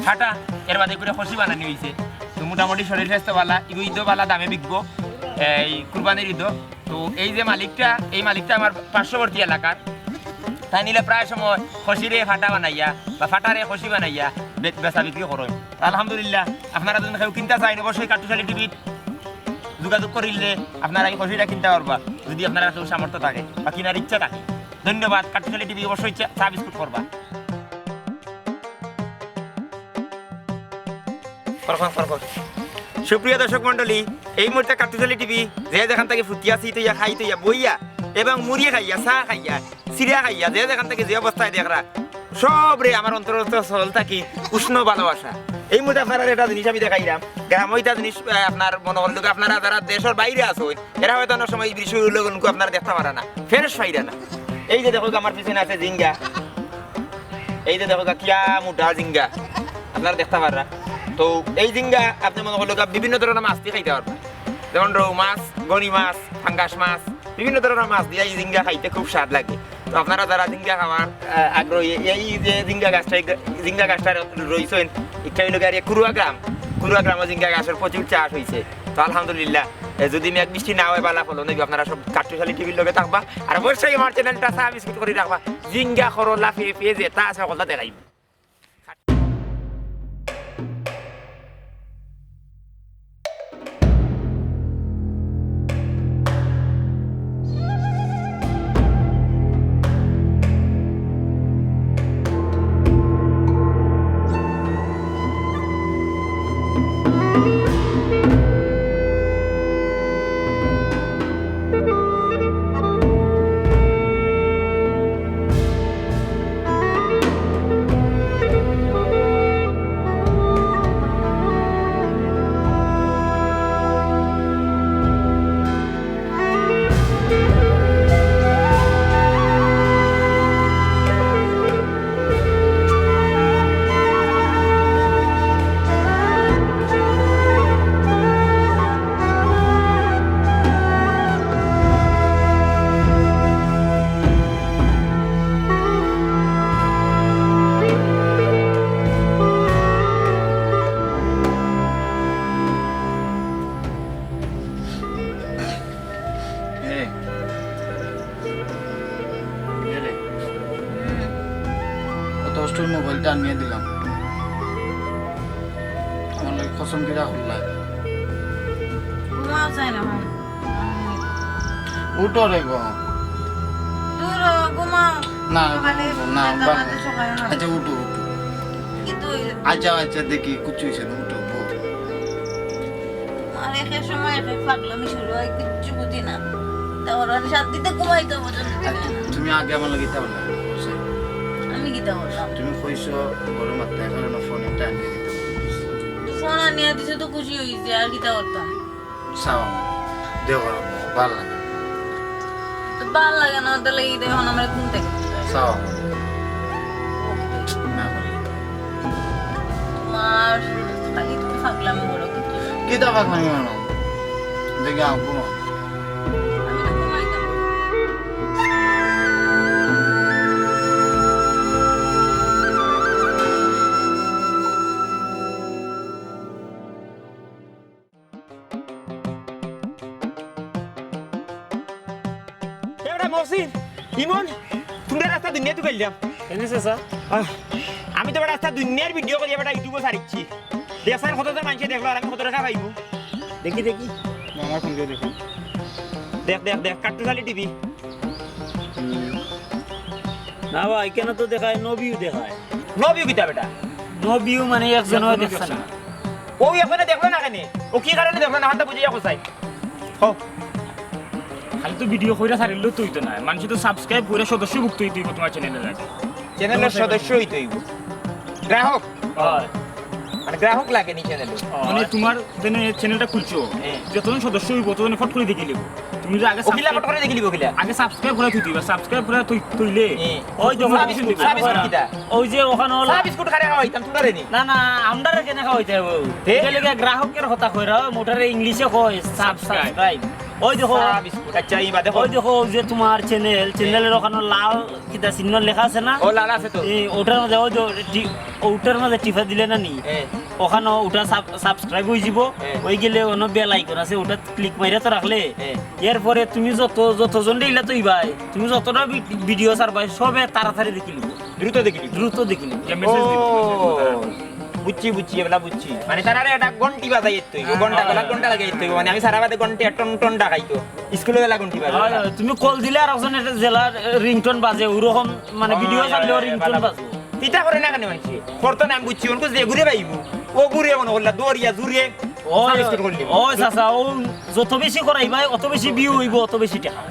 ফাটা, এর বাদে করে খসি বানানি হইছে। তো মোটামুটি শরীর স্বাস্থ্য বালা, ইগু ইদো বালা দামে বিকবো, এই কুরবানির ইদো। তো এই যে মালিকটা, এই মালিকটা আমার পার্শ্ববর্তী এলাকার। তাইন ইলা প্রায় সময় খসিরে ফাটা বানাইয়া বা ফাটারে খসি বানাইয়া বে-, বেচা বিক্রি করইন। আলহামদুলিল্লাহ, আপনারা যদি কেউ কিনতা চাইন, অবশ্যই কাট্টুশালী টিভিত যোগাযোগ করিলে আপনারা এই খসিটা কিনতা পারবা, যদি আপনারা কেউ সামর্থ্য থাকে বা কিনার ইচ্ছা থাকে। ধন্যবাদ। কাট্টুশালী টিভি অবশ্যই চা, চা বিস্কুট করবা। কর, কর, কর, কর। সুপ্রিয় দর্শক মণ্ডলী, এই মুহূর্তে কাট্টুশালী টিভি যে যেখান থাকি ফুটিয়া, সিট হইয়া, খাইতে হইয়া, বইয়া এবং মুড়ি খাইয়া, চা খাইয়া, চিরা খাইয়া, যে যেখান থাকি যে অবস্থায় দেখরা, সবরে আমার অন্তরস্থল থাকি উষ্ণ ভালোবাসা। এই মুহূর্তে আপনারারে একটা জিনিস আমি দেখাইরাম, গ্রামো একটা জিনিস, আহ, আপনার মনে করলে আপনারা যারা দেশর বাইরে আছইন, এরা হয়তো অনেক সময় এই বিষয়গুলো আপনারা দেখতা পারা না, ফ্রেশ পাইরা না। এই যে দেখো আমার পিছনে আছে জিঙ্গা, এই যে দেখো গা, কিয়া মোটা জিঙ্গা, আপনারা দেখতা পাররা। তো এই জিঙ্গা আপনি মনে করলে গা, বিভিন্ন ধরনের মাছ দি খাইতা পারবা, যেমন রউ মাছ, গনি মাছ, ফাঙ্গাস মাছ, বিভিন্ন ধরনের মাছ দিয়া এই জিঙ্গা খাইতে খুব স্বাদ লাগে। তো আপনারা যারা জিঙ্গা খাওয়ার, আহ, আগ্রহী, এই যে জিঙ্গা গাছটা, এই গা-, জিঙ্গা গাছটা র-, রইছইন, ইটা হইল গিয়া কুরুয়া গ্রাম, কুরুয়া গ্রামও জিঙ্গা গাছর প্রচুর চাষ হইছে। তো আলহামদুলিল্লাহ, এ, যদি মেঘ বৃষ্টি না হয়, বালা ফলন হইব। আপনারা সব কাট্টুশালী টিভির লগে থাকবা, আর অবশ্যই আমার চ্যানেলটা সাবস্ক্রাইব করি রাখবা। জিঙ্গা, করলা, পেঁপে যেটা আছে, সকলটা দেখাইব। এ, এ রে, অত কষ্টর মোবাইলটা আনিয়া দিলাম, আমার লাগি কসম কিরা করলা? ঘুমাও চাই না, ভাই। উঠো রে গো। দূর হ, ঘুমাও। না, সকালে না, উঠতে ভালো। সকালে না। আচ্ছা, উঠো, উঠো। কিন্তু ওই আচ্ছা, আচ্ছা, দেখি, কিচ্ছু হইছে না, উঠো, বউ। আর এক এক সময় এক এক পাগলামি শুরু হয়, কিচ্ছু বুঝি না। তা ওর আমি শান্তিতে ঘুমাইতে পর্যন্ত দিবে না। তুমি আগে আমার লগে ইতা বললা, আমি কিতা বললাম? তুমি কইছো, বড় মাত্তা, এখন ফোন একটা আনিয়ে দিতে। তো ফোন আনিয়ে দিছে তো খুশি হইছে, আর কিতা করতাম? চাও আমার, দেও আমার, ভালা লাগে না। তো ভালা লাগে না, তাহলে এই দেখো আমার কোন থেকে? চাও আমার। না বলে। তোমার খালি তুমি পাগলামি করো, কিচ্ছু না। কিতা পাগলামি করো? দেখি, আও, ঘুমাও। আমি তো ঘুমাইতাম। এ বেটা মহসিন, ইমন, তোমরা রাস্তা দুনিয়া তো গেলাম। এনে চাচা? আহ, আমি তো বেটা রাস্তা দুনিয়ার ভিডিও করি বেটা YouTube-ও ছাড়িচ্ছি। দেখছেন কত তো মানুষে দেখলো, আর আমি কত টাকা পাইবো? দেখি, দেখি। আমার ফোন দিয়ে দেখি। দেখ, দেখ, দেখ, কাট্টুশালী টিভি। না ভাই, কেন তো দেখায়, no view দেখায়। No view কিতা বেটা? No view মানে একজনও একজনও দেখছে দেখছে না। না। ও একজনে দেখলো না কেনে? ও কি কারণে দেখলো না? হানটা বুঝে যাবো চাই। হো। খালি তো ভিডিও কইরা ছাড়িলেও তো হইতো না। মানুষে তো subscribe কইরা সদস্যভুক্ত হইতে হইব তোমার চ্যানেলের আগে। চ্যানেলের সদস্য হইতে হইব। গ্রাহক। হয়। মানে গ্রাহক লাগে নি চ্যানেলে? মানে তোমার যেন চ্যানেলটা খুলছো, হ্যাঁ। যতজন সদস্য হইব, ততজনে ফট করে দেখি লিব। তুমি যে আগে ওকিলা subscribe ফট করে দেখি লিব ওকিলা। আগে subscribe করে থইতে হইবা, subscribe করে থই-, থইলে হ্যাঁ। ওই দেখো, সাব বিস্কুট, সাব বিস্কুট কিতা? ওই যে ওখানে হলো সাব বিস্কুট খারে খাওয়াইতাম, তোরা রে নি। না, না, আমরারে কেনে খাওয়াইতে হবে? তে? এটা লেগে গ্রাহকের কথা কইরা, ওটারে ইংলিশে কয় সাব-, subscribe। Subscribe। ওই দেখো, সাব বিস্কুট। আচ্ছা, এই বাদে ওই দেখো, ওই যে তোমার চ্যানেল, চ্যানেলের ওখানে লাল কিতা চিহ্ন লেখা আছে না? ও, লাল আছে তো। এই ওটার মধ্যে, ওই যে টি-, ওটার মধ্যে টিপা দিলে না নি? হ্যাঁ। ওখানে ওটা সাব-, subscribe হয়ে যাব। হ্যাঁ। ওই গেলে ওখানে বেল আইকন আছে, ওটা ক্লিক মাইরা তো রাখলে। হ্যাঁ। এরপরে তুমি যত, যতজন দিলা তো ভাই, তুমি যতটা ভি-, ভিডিও ছাড়বায়, সবে তাড়াতাড়ি দেখি লিব। দ্রুত দেখি লিব। দ্রুত দেখি লিব। যে message দিব, ও, message দিব তারা। বুঝছি, বুঝছি, এবেলা বুঝছি। মানে তারারে একটা ঘন্টি বাজাই দিতে হইব, হ্যাঁ, ঘন্টা, হ্যাঁ, গলাত হ্যাঁ। ঘন্টা লাগাই দিতে হইব। মানে আমি সারা বাদে ঘন্টা টন টন ডাকাইতো। স্কুলে গেলা ঘন্টি বাজে। হয়, হয়, তুমি কল দিলে আর একজন একটা জেলার, এ, ringtone বাজে, ওরকম মানে ভিডিও ছাড়লেও ringtone বাজে। কিতা করে না কেনে মানছি? করতো না, আমি বুঝছি, ওনকু যে ঘুরে পাইব, ও ঘুরে মনে করলা, দৌড়িয়া জুড়ে, ওই, সাব বিস্কুট করলি। ওই চাচা, ও যত বেশি করাই ভাই, অত বেশি ভিউ হইব, অত বেশি টাকা।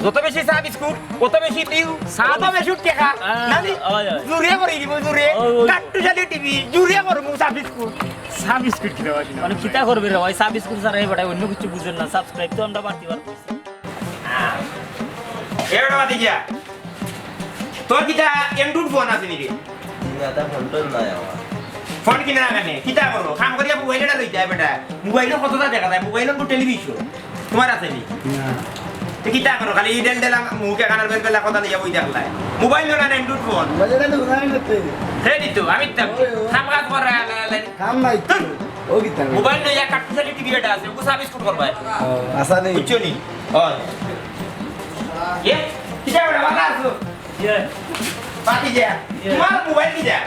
যত বেশি সাব বিস্কুট, অত বেশি ভিউ, সাব অত বেশি টাকা। হ্যাঁ, নানি? ওই, ওই। জুড়ে করে দিব, জুড়ে। ওই, ওই। কাট্টুশালী টিভি, জুড়ে করমু সাব বিস্কুট। সাব বিস্কুট কিনা ভাই? মানে কিতা করবে রে ভাই, সাব বিস্কুট ছাড়া এই বেটায় অন্য কিছু বুঝেন না, subscribe তো আমরা বাড়তি বার করছি। হ্যাঁ। এ বেটা বাদ দিয়া। তোর কিতা Android ফোন আছে নি রে? না, তা ফোন টোন নাই আমার। ফোন কিনে না কেনে? কিতা করো? কাম করিয়া মোবাইল এটা লইতে হয় বেটা। মোবাইলে কতটা দেখা যায়? মোবাইল তো টেলিভিশন। তোমার আছে নি? না। তো কিতা করো? খালি এই ডেল ডেলা মুখে কানার বেল বেলা কথা লইয়া বই দেখলাই। মোবাইল না Android ফোন। মোবাইল এটা তো উদাহরণ করতে। হে দিত, আমি তো ওই, ওই। কাম কাজ করা, লা, লা, লা। কাম নাই তো। ও কিতা? মোবাইল লইয়া কাট্টুশালী টিভি এটা আছে, ওগু সাব বিস্কুট করবা। ও, আশা নেই। বুঝছো নি? ও। এ, কিতা বেটা, ভালা আছো? ইয়ে। বাকি যা। ইয়ে। তোমার মোবাইল কিতা?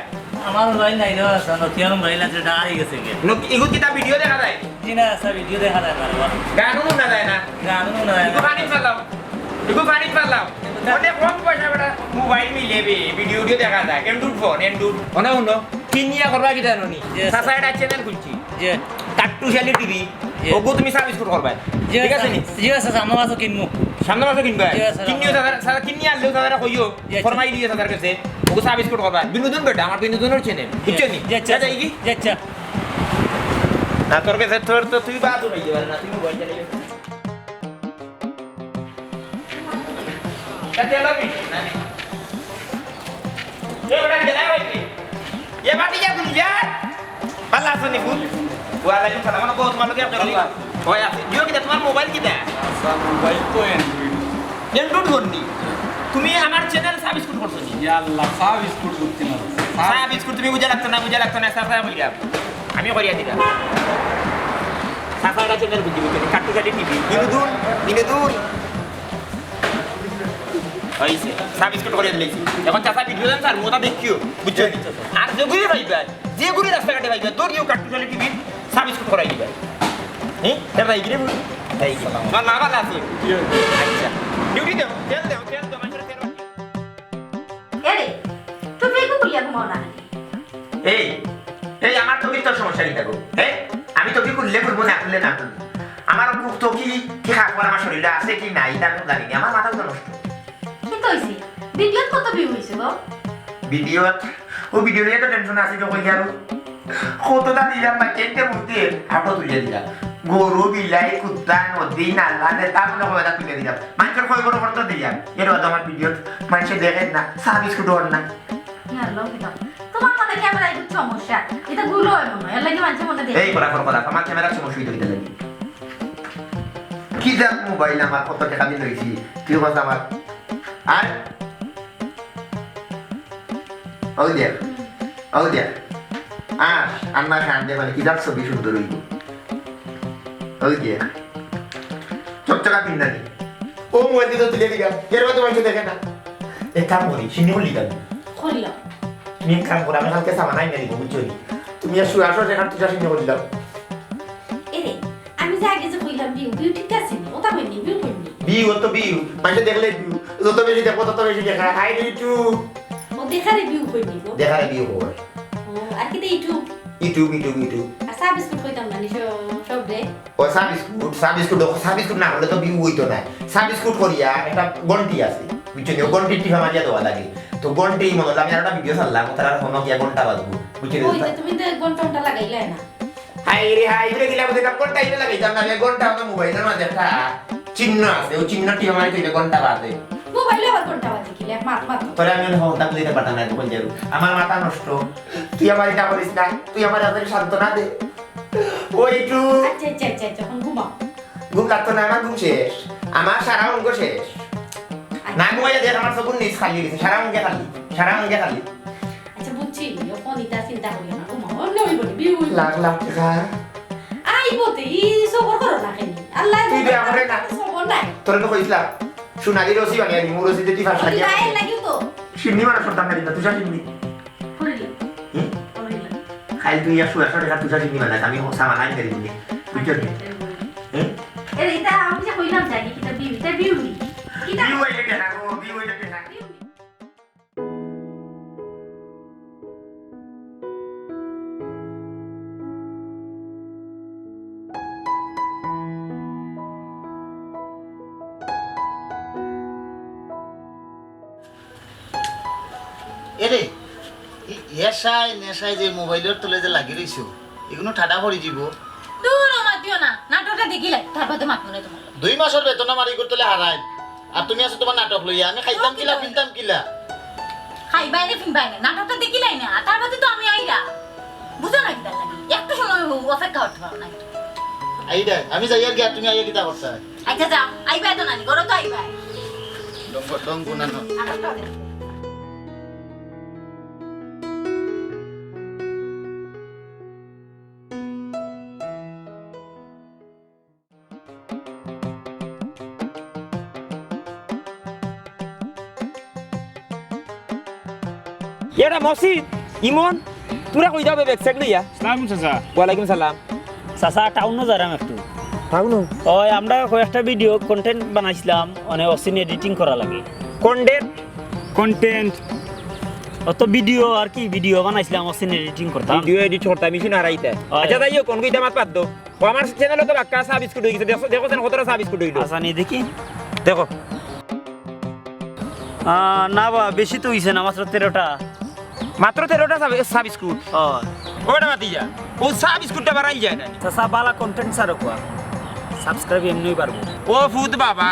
আমার মোবাইল নাই রে, আচ্ছা, Nokia মোবাইল আছে, এটা হারিয়ে গেছে গিয়া। নকি-, এগু কিতা ভিডিও দেখা যায়? জি না, আচ্ছা, ভিডিও দেখা যায় না রে বাবা। গানও শোনা যায় না? গানও শোনা যায় না। এগু পানি ফালাও। এগু পানি ফালাও। এটা অনেক কম পয়সা বেটা মোবাইল মিলে বে, ভিডিও ভিডিও দেখা যায়। Android phone, Android। অনে অন্য। কিনিয়া করবা কিতা জানো নি? জি, চাচা, স্যার। এটা চ্যানেল খুলছি। জি। কাট্টুশালী টিভি। জি। ওগু তুমি সাব বিস্কুট করবা। জি, ঠিক আছে স্যার। নি? জি, স্যার, সামনে মাসও কিনমু। সামনে মাসও কিনবা? জি, স্যার। কিনিও দাদা, স্যার, কিনিয়া আনলেও দাদারে কইও। জি, স্যার। ফরমাই দিও দাদার কাছে। ওগু সাব বিস্কুট করবা। বিনোদন বেটা, আমার বিনোদনের চ্যানেল। জি। বুঝছো নি? জি, আচ্ছা। যা যাই কি? জি, আচ্ছা। না, তোর কাছে তোর তো তুই বাদ হয়ে যাবে না, তুই মোবাইল চালিয়ে। তা তেল হবে? না, না। এ বেটা, গেলা হইছে। এ বাটি যা গুলি যা। ভালা আছো নি ফুল? ওয়ালাইকুম সালাম। মানে, কও, তোমার লগে একটা কথা। ওই আছে। দিও কিতা, তোমার মোবাইল কিতা? আচ্ছা, মোবাইল তো Android। Android ফোন নি? তুমি আমার চ্যানেল সাব বিস্কুট করছো নি? ইয়া আল্লাহ, সাব বিস্কুট করতে না। সাব বিস্কুট তুমি বুঝা লাগতো না, বুঝা লাগতো না, সাব সাব কইরা। আমি করিয়া দিলাম। সাব সাব চ্যানেল বুঝি বুঝি, কাট্টুশালী টিভি। বিনোদন, বিনোদন। হইছে। সাব বিস্কুট করিয়া দিলাইছি। এখন চাচা ভিডিও দেন স্যার, মোটা দেখিও। বুঝছো? আর যে ঘুরে ভাইবা, যে ঘুরে রাস্তাঘাটে ভাইবা, দৌড়িও কাট্টুশালী টিভি। সাব বিস্কুট করাই দিবা। হ্যাঁ? তা ভাই, গিরে বল। ভাই, গিরে। আমার মা ভালা আছে? আচ্ছা। ডিউটি দেও, তেল দেও, তেল দেও, মানুষের তেল। এরে, তুমি একটু খুলিয়া ঘুমাও না। এই, এই আমার তো ভিতর সমস্যা কিতা গো? হ্যাঁ? আমি তো কি খুললে খুলবো, না খুললে না খুলবো। আমার বুক তো কি, কি খারাপ আমার শরীরে আছে কি নাই, তা আমি জানি না। আমার মাথা তো নষ্ট। কিতা অইছে? ভিডিওত কত ভিউ অইছে গো? ভিডিওত, ও ভিডিও নিয়া তো টেনশন আছে তো কই আরো। কতটা দিলাম বা কেটে মুখে হাঁটো তুলে দিলাম। গরু, বিলাই, কুত্তা, নদী, নালা, নেতা মনে হয় এটা তুলে দিলাম। মানুষের কয় বড় বড় তো দিলাম। এর বাদে আমার ভিডিওত মানুষে দেখে না, সাব বিস্কুট অর না। ইয়া আল্লাহ, কিতা? তোমার মধ্যে ক্যামেরায় কিছু সমস্যা। এটা ভুল হয় মনে হয়। এর লাগি মানুষের মধ্যে দেখে। এই বরাবর করা, আমার ক্যামেরার সমস্যা হইতে হইতে লাগি। কি জাত মোবাইল আমার কত টাকা দিয়ে লইছি? তুই বল আমার। আর? ওই দেখ, ওই দেখ। আর, আন্না খান দে মানে কি জাত ছবি সুন্দর হইব। ওই দেখ। চকচকা পিন্দানি। ও মোবাইল দিয়ে তো তুলে দিলাম। এর মধ্যে মানুষ দেখে না। এক কাম করি, সিনে বললি কেন? খুললাম। তুমি এক কাম করো, আমি কালকে সামান আইনা দিব, বুঝছো নি? তুমি আর শুয়ে আসো, সেখান থেকে সিনে বললাম। এরে, আমি যে আগে যে কইলাম ভিউ, ভিউ ঠিক আছে নি? ওটা কইনি, ভিউ কইনি। ভিউ, ও তো ভিউ। মানুষে দেখলে ভিউ। যত বেশি দেখবো, তত বেশি দেখা। হাই রে ইউটিউব। ও দেখারে ভিউ কইনি গো। দেখারে ভিউ কই। ও, আর কিতা ইউটিউব? YouTube, YouTube, YouTube. আর সাব বিস্কুট কইতাম না নি, সব, সব রে। ও subscribe, subscribe, subscribe না করলে তো ভিউ হইতো না। সাব বিস্কুট করিয়া একটা ঘন্টি আছে, বুঝছো নি? ও ঘন্টির টিপা মারিয়া দেওয়া লাগে। তো ঘন্টি মনে হলো আমি আর একটা ভিডিও ছাড়লাম, তার আর কোনো গিয়া ঘন্টা বাজবো। ওই যে তুমি তো ঘন্টা ঘন্টা লাগাইলে না। হায় রে হায়, ইটা কিলা বুঝে, ঘন্টা ইটা লাগাইতাম না, ঘন্টা তো মোবাইলর মাঝে একটা চিহ্ন আছে, ওই চিহ্ন টিপা মারি তো ঘন্টা বাজে। মোবাইলে আবার ঘন্টা বাজে কিলা, মাত মাত। তোরে আমি অখন কথা বুঝাইতে পারতাম না, এখন যে আমার মাথা নষ্ট। তুই আমার ইটা করিস না, তুই আমার আদরে সান্ত্বনা দে। ওই একটু আচ্ছা, আচ্ছা, আচ্ছা, আচ্ছা, এখন ঘুমাও। ঘুম লাগতো না, আমার ঘুম শেষ, আমার সারা অঙ্গ শেষ। না ঘুমাইয়া দেখ, আমার চকুর নিচ খালি গেছে, সারা অঙ্গে খালি, সারা অঙ্গে খালি। আচ্ছা, বুঝছি, অখন ইতা চিন্তা করিও না, ঘুমাও, অমনে অইবো নি, বিউ অইবো। লাখ লাখ টেকা। আইবো তে, ই সবর করো না কেনে? আল্লাহ তুই দে আমারে না। সবর নাই। তোরে তো কইছিলাম, সোনালি রশি বানাইয়া দিমু, রশি দি টিপা ও সাজিয়া। গায়ে লাগিও তো। শিন্নি মানে সর্দার না দিবা, তুষার শিন্নি। করিল। হুম? করিল। খাইল তুই আর সুয়ার সাথে তুষার শিন্নি বানাইস, আমি সামান আইন করি দিবি। বুঝছো নি? হুম? এ, ইটা আমি যে কইলাম জানি, কিতা বিউ, ইটা বিউ নি। কিতা? বিউ অইলে টেকা গো, বিউ অইলে টেকা। এরে, এই নেশায়, নেশায় যে মোবাইলর তলে যে লাগি রইছো, ইগুন ঠাডা পড়ি যিবো। দূর, ও মাতিও না, নাটকটা দেখিলাই, তার বাদে মাতমু নে তুমার লগে। দুই মাসর বেতন আমার ইগুর তলে হারাই, আর তুমি আছো তুমার নাটক লইয়া। আমি খাইতাম কিলা, কিনতাম কিলা? খাইবায় নে, ফিনবায় নে, নাটকটা দেখিলাই না, তার বাদে তো আমি আইরা। বুঝো না কিতার লাগি? একটু সময় অপেক্ষা করতে পারো না। আইরায়, আমি যাইয়ার গিয়া, তুমি আইয়া কিতা করতায়? আচ্ছা যাও, আইবায় তো নানি, ঘরো তো আইবায়। ডং ডং গুনানো। নাটকটা দেখ। এরা মসজিদ, ইমন, তোরা কই যাবে ব্যাগ স্যাগ লইয়া? সালাম চাচা। ওয়ালাইকুম সালাম। চাচা, টাউনো যাইরাম একটু। টাউনো? ওই আমরা কয়েকটা video content বানাইছিলাম, মানে অসিন editing করা লাগে। Content? Content। অত video আর কি, video বানাইছিলাম, অসিন editing করতাম। Video edit করতাম, মেশিন হারাইতে। ওই। আচ্ছা, যাই হোক, কোন কইটা মাত বাদ দাও। ও আমার channel-ও তো বাক্কা subscribe অই গেছে। দেখো, দেখো যেন কতটা subscribe অইলো। আচ্ছা, নি দেখি। দেখো। আহ, না বা, বেশি তো অইছে না, মাত্র তেরোটা। মাত্র তেরোটা sub-, subscribe? ও। ওটা মাতি যা। ও subscribe-টা বাড়াই যায় না। চাচা, বালা content ছাড়ো কোয়া। Subscribe এমনেউ বাড়বো। ও ফুত বাবা,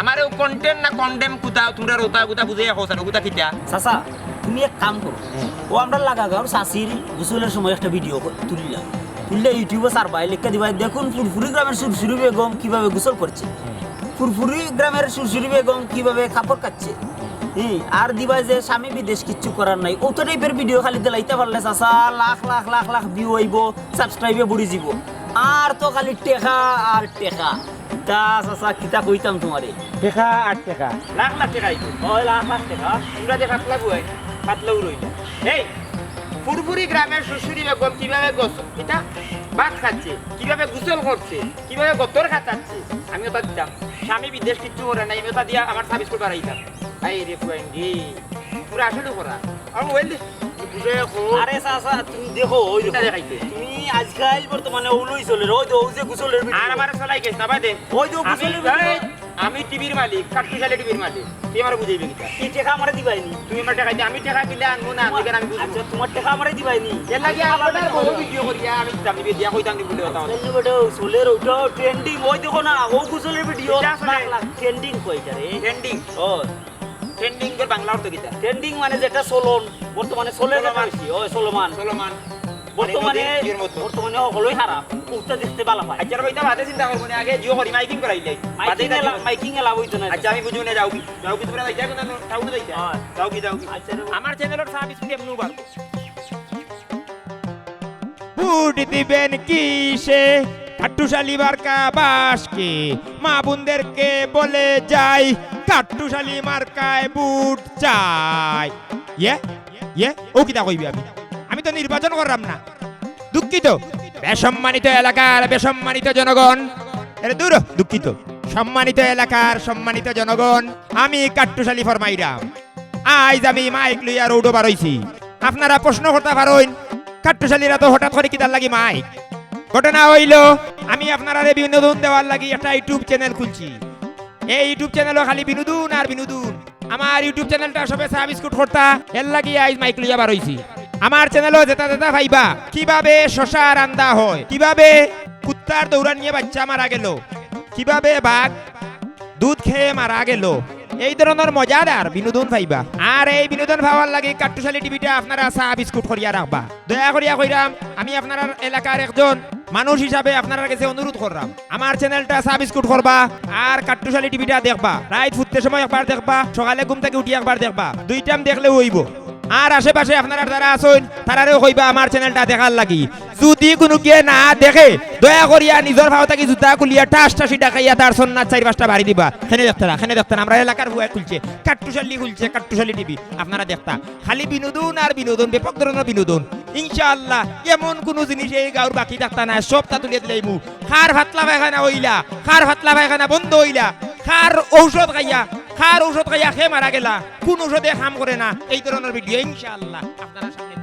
আমারে ও content না condemn কুতা, তোমরা রোতা কুতা বুঝে এখন, কুতা কিতা? চাচা, তুমি এক কাম করো। হুম। ও আমরা লাগা গাঁওর চাচির গোসলর সময় একটা video কর-, তুলিলাও। তুললে YouTube-ও ছাড়বায়, লেখা দিবায়, "দেখুন ফুরফুরি গ্রামের সুরসুরি বেগম কিভাবে গোসল করছে, হুম। ফুরফুরি গ্রামের সুরসুরি বেগম কিভাবে কাপড় কাচ্ছে।" হুম, আর দিবায় যে "স্বামী বিদেশ কিচ্ছু করার নাই", অত type-এর video খালি দিলাইতা পারলে চাচা, লাখ লাখ লাখ লাখ view অইবো, subscribe-এ বুড়ি যিবো। আর তো খালি টেকা আর টেকা। তা চাচা, কিতা কইতাম তুমারে? টেকা আর টেকা, লাখ লাখ টেকা অইতো। ওই লাখ লাখ টেকা। তোমরা যে পাতলা বুয়াই, পাতলাউ রইলা। এই, ফুরফুরি গ্রামের সুরসুরি বেগম কিভাবে গোসল, কিতা? ভাত খাচ্ছে, কিভাবে গোসল করছে, কিভাবে গতর খাচাচ্ছে, আমি ওটা দিতাম। স্বামী বিদেশ কিচ্ছু করে নাই, আমি ওটা দিয়া আমার subscribe বাড়াইতাম। আই রে ফুয়াইন রে, তোমরা আসলে করা। আমার মোবাইল দে। বুঝে কো। আরে চাচা, তুমি দেখো, ওই দেখো। এটা দেখাইতে। তুমি আজকাল বর্তমানে ওগুলোই চলে, ওই তো, ওই যে গোসলের video। আর আমার চলাই গেছ না, বাদে। ওই তো আমি, গোসলের video। এই, আমি টিভির মালিক, কাট্টুশালী টিভির মালিক। তুই আমারে বুঝাইবে কিতা? কি টেকা আমারে দিবাইনি? তুমি আমার টেকা দিও, আমি টেকা কিলা আনবো না, আমি কেন আমি বুঝবো? আচ্ছা, তোমার টেকা আমারে দিবাইনি। এর লাগি আমি আপনার বড় video করিয়া আমি দাম দিবে দিয়া কইতাম নি বলে কথা। আজকাল যে বেটা চলের ওটা trending, ওই দেখো না, ও গোসলের video, এটা আসলে লাখ লাখ trending কয়টা রে? Trending। ও। Trending এর বাংলা অর্থ কিতা? Trending মানে যেটা চলন, বর্তমানে চলে যেটা চলমান। বেশি, ওই চলমান। চলমান। বর্তমানে, মানে নদীর ইয়ের মতো। বর্তমানে হকলই খারাপ। উঠতে দেখতে ভালা পায়। আচ্ছা, ভাই, তা বাদে চিন্তা করবো না, আগে জিও করি, miking করাই যাই। Miking বাদে এলা-, কাজ। Miking এলা হইতো না। আচ্ছা, আমি বুঝবো না, যাও কি? যাও কি তোমরা যাইতা, যাও না, যাও না যাইতা? হ্যাঁ। যাও কি, যাও কি? আচ্ছা, যাও। আমার channel-র subscribe এমনেউ বাড়বো। ভোট দিবেন কিসে? কাট্টুশালী মার্কা বাসকে। মা বোনদেরকে বলে যাই, কাট্টুশালী মার্কায় ভোট চাই। ইয়ে? ইয়ে? ও কিতা কইবি আমি? আমি তো নির্বাচন করলাম না। দুঃখিত। বেসম্মানিত এলাকার বেসম্মানিত জনগণ। এরে দূর, দুঃখিত। সম্মানিত এলাকার সম্মানিত জনগণ, আমি কাট্টুশালী ফরমাইরাম। আইজ আমি mic লইয়া road-ও বারইছি। আপনারা প্রশ্ন করতা পারইন, কাট্টুশালীরা তো হঠাৎ করি কিতার লাগি mic? ঘটনা অইলো, আমি আপনারারে বিনোদন দেওয়ার লাগি একটা YouTube channel খুলছি। এই YouTube channel-ও খালি বিনোদন আর বিনোদন। আমার YouTube channel-টা সবে subscribe করতা, এর লাগি আইজ mic লইয়া বারইছি। আমার চ্যানেলও যেটা যেটা পাইবা, কিভাবে শশা রান্দা হয়, কিভাবে কুত্তার দৌড়ানিয়ে বাচ্চা মারা গেল, কিভাবে বাঘ দুধ খেয়ে মারা গেল, এই ধরনের মজাদার বিনোদন পাইবা। আর এই বিনোদন পাওয়ার লাগি কাট্টুশালী টিভিটা আপনারা চা বিস্কুট করিয়া রাখবা। দয়া করিয়া কইরাম, আমি আপনারার এলাকার একজন মানুষ হিসাবে আপনারার কাছে অনুরোধ করলাম, আমার চ্যানেলটা সাবস্ক্রাইব করবা, আর কাট্টুশালী টিভিটা দেখবা। রাইত ফুটতে সময় একবার দেখবা, সকালে ঘুম থাকি উঠি একবার দেখবা, দুই টাইম দেখলেও অইবো। আর আশেপাশে আপনারা যারা আছইন, তারারেও কইবা আমার চ্যানেলটা দেখার লাগি। যদি কুনুগিয়ে না দেখে, দয়া করিয়া নিজর পাও থাকি জুতা খুলিয়া ঠাস ঠাসি ঢাকাইয়া তার সন্ন্যাত চাইর পাঁচটা বাড়ি দিবা। খেনে দেখতা না, খেনে দেখতা না, আমরা এলাকার বুয়ায় খুলছে, কাট্টুশালী খুলছে, কাট্টুশালী টিভি, আপনারা দেখতা। খালি বিনোদন আর বিনোদন, ব্যাপক ধরনের বিনোদন। ইনশাআল্লাহ এমন কুনু জিনিস এই গাঁওর বাকি থাকতা নায়, সবতা তুলিয়া দিলাইমু। কার পাতলা পায়খানা অইলা, কার পাতলা পায়খানা বন্ধ অইলা, কার ঔষধ খাইয়া, কার ঔষধ খাইয়া কে মারা গেলা, কুন ঔষধে কাম করে না, এই ধরনের ভিডিও ইনশাআল্লাহ আপনারা সামনে।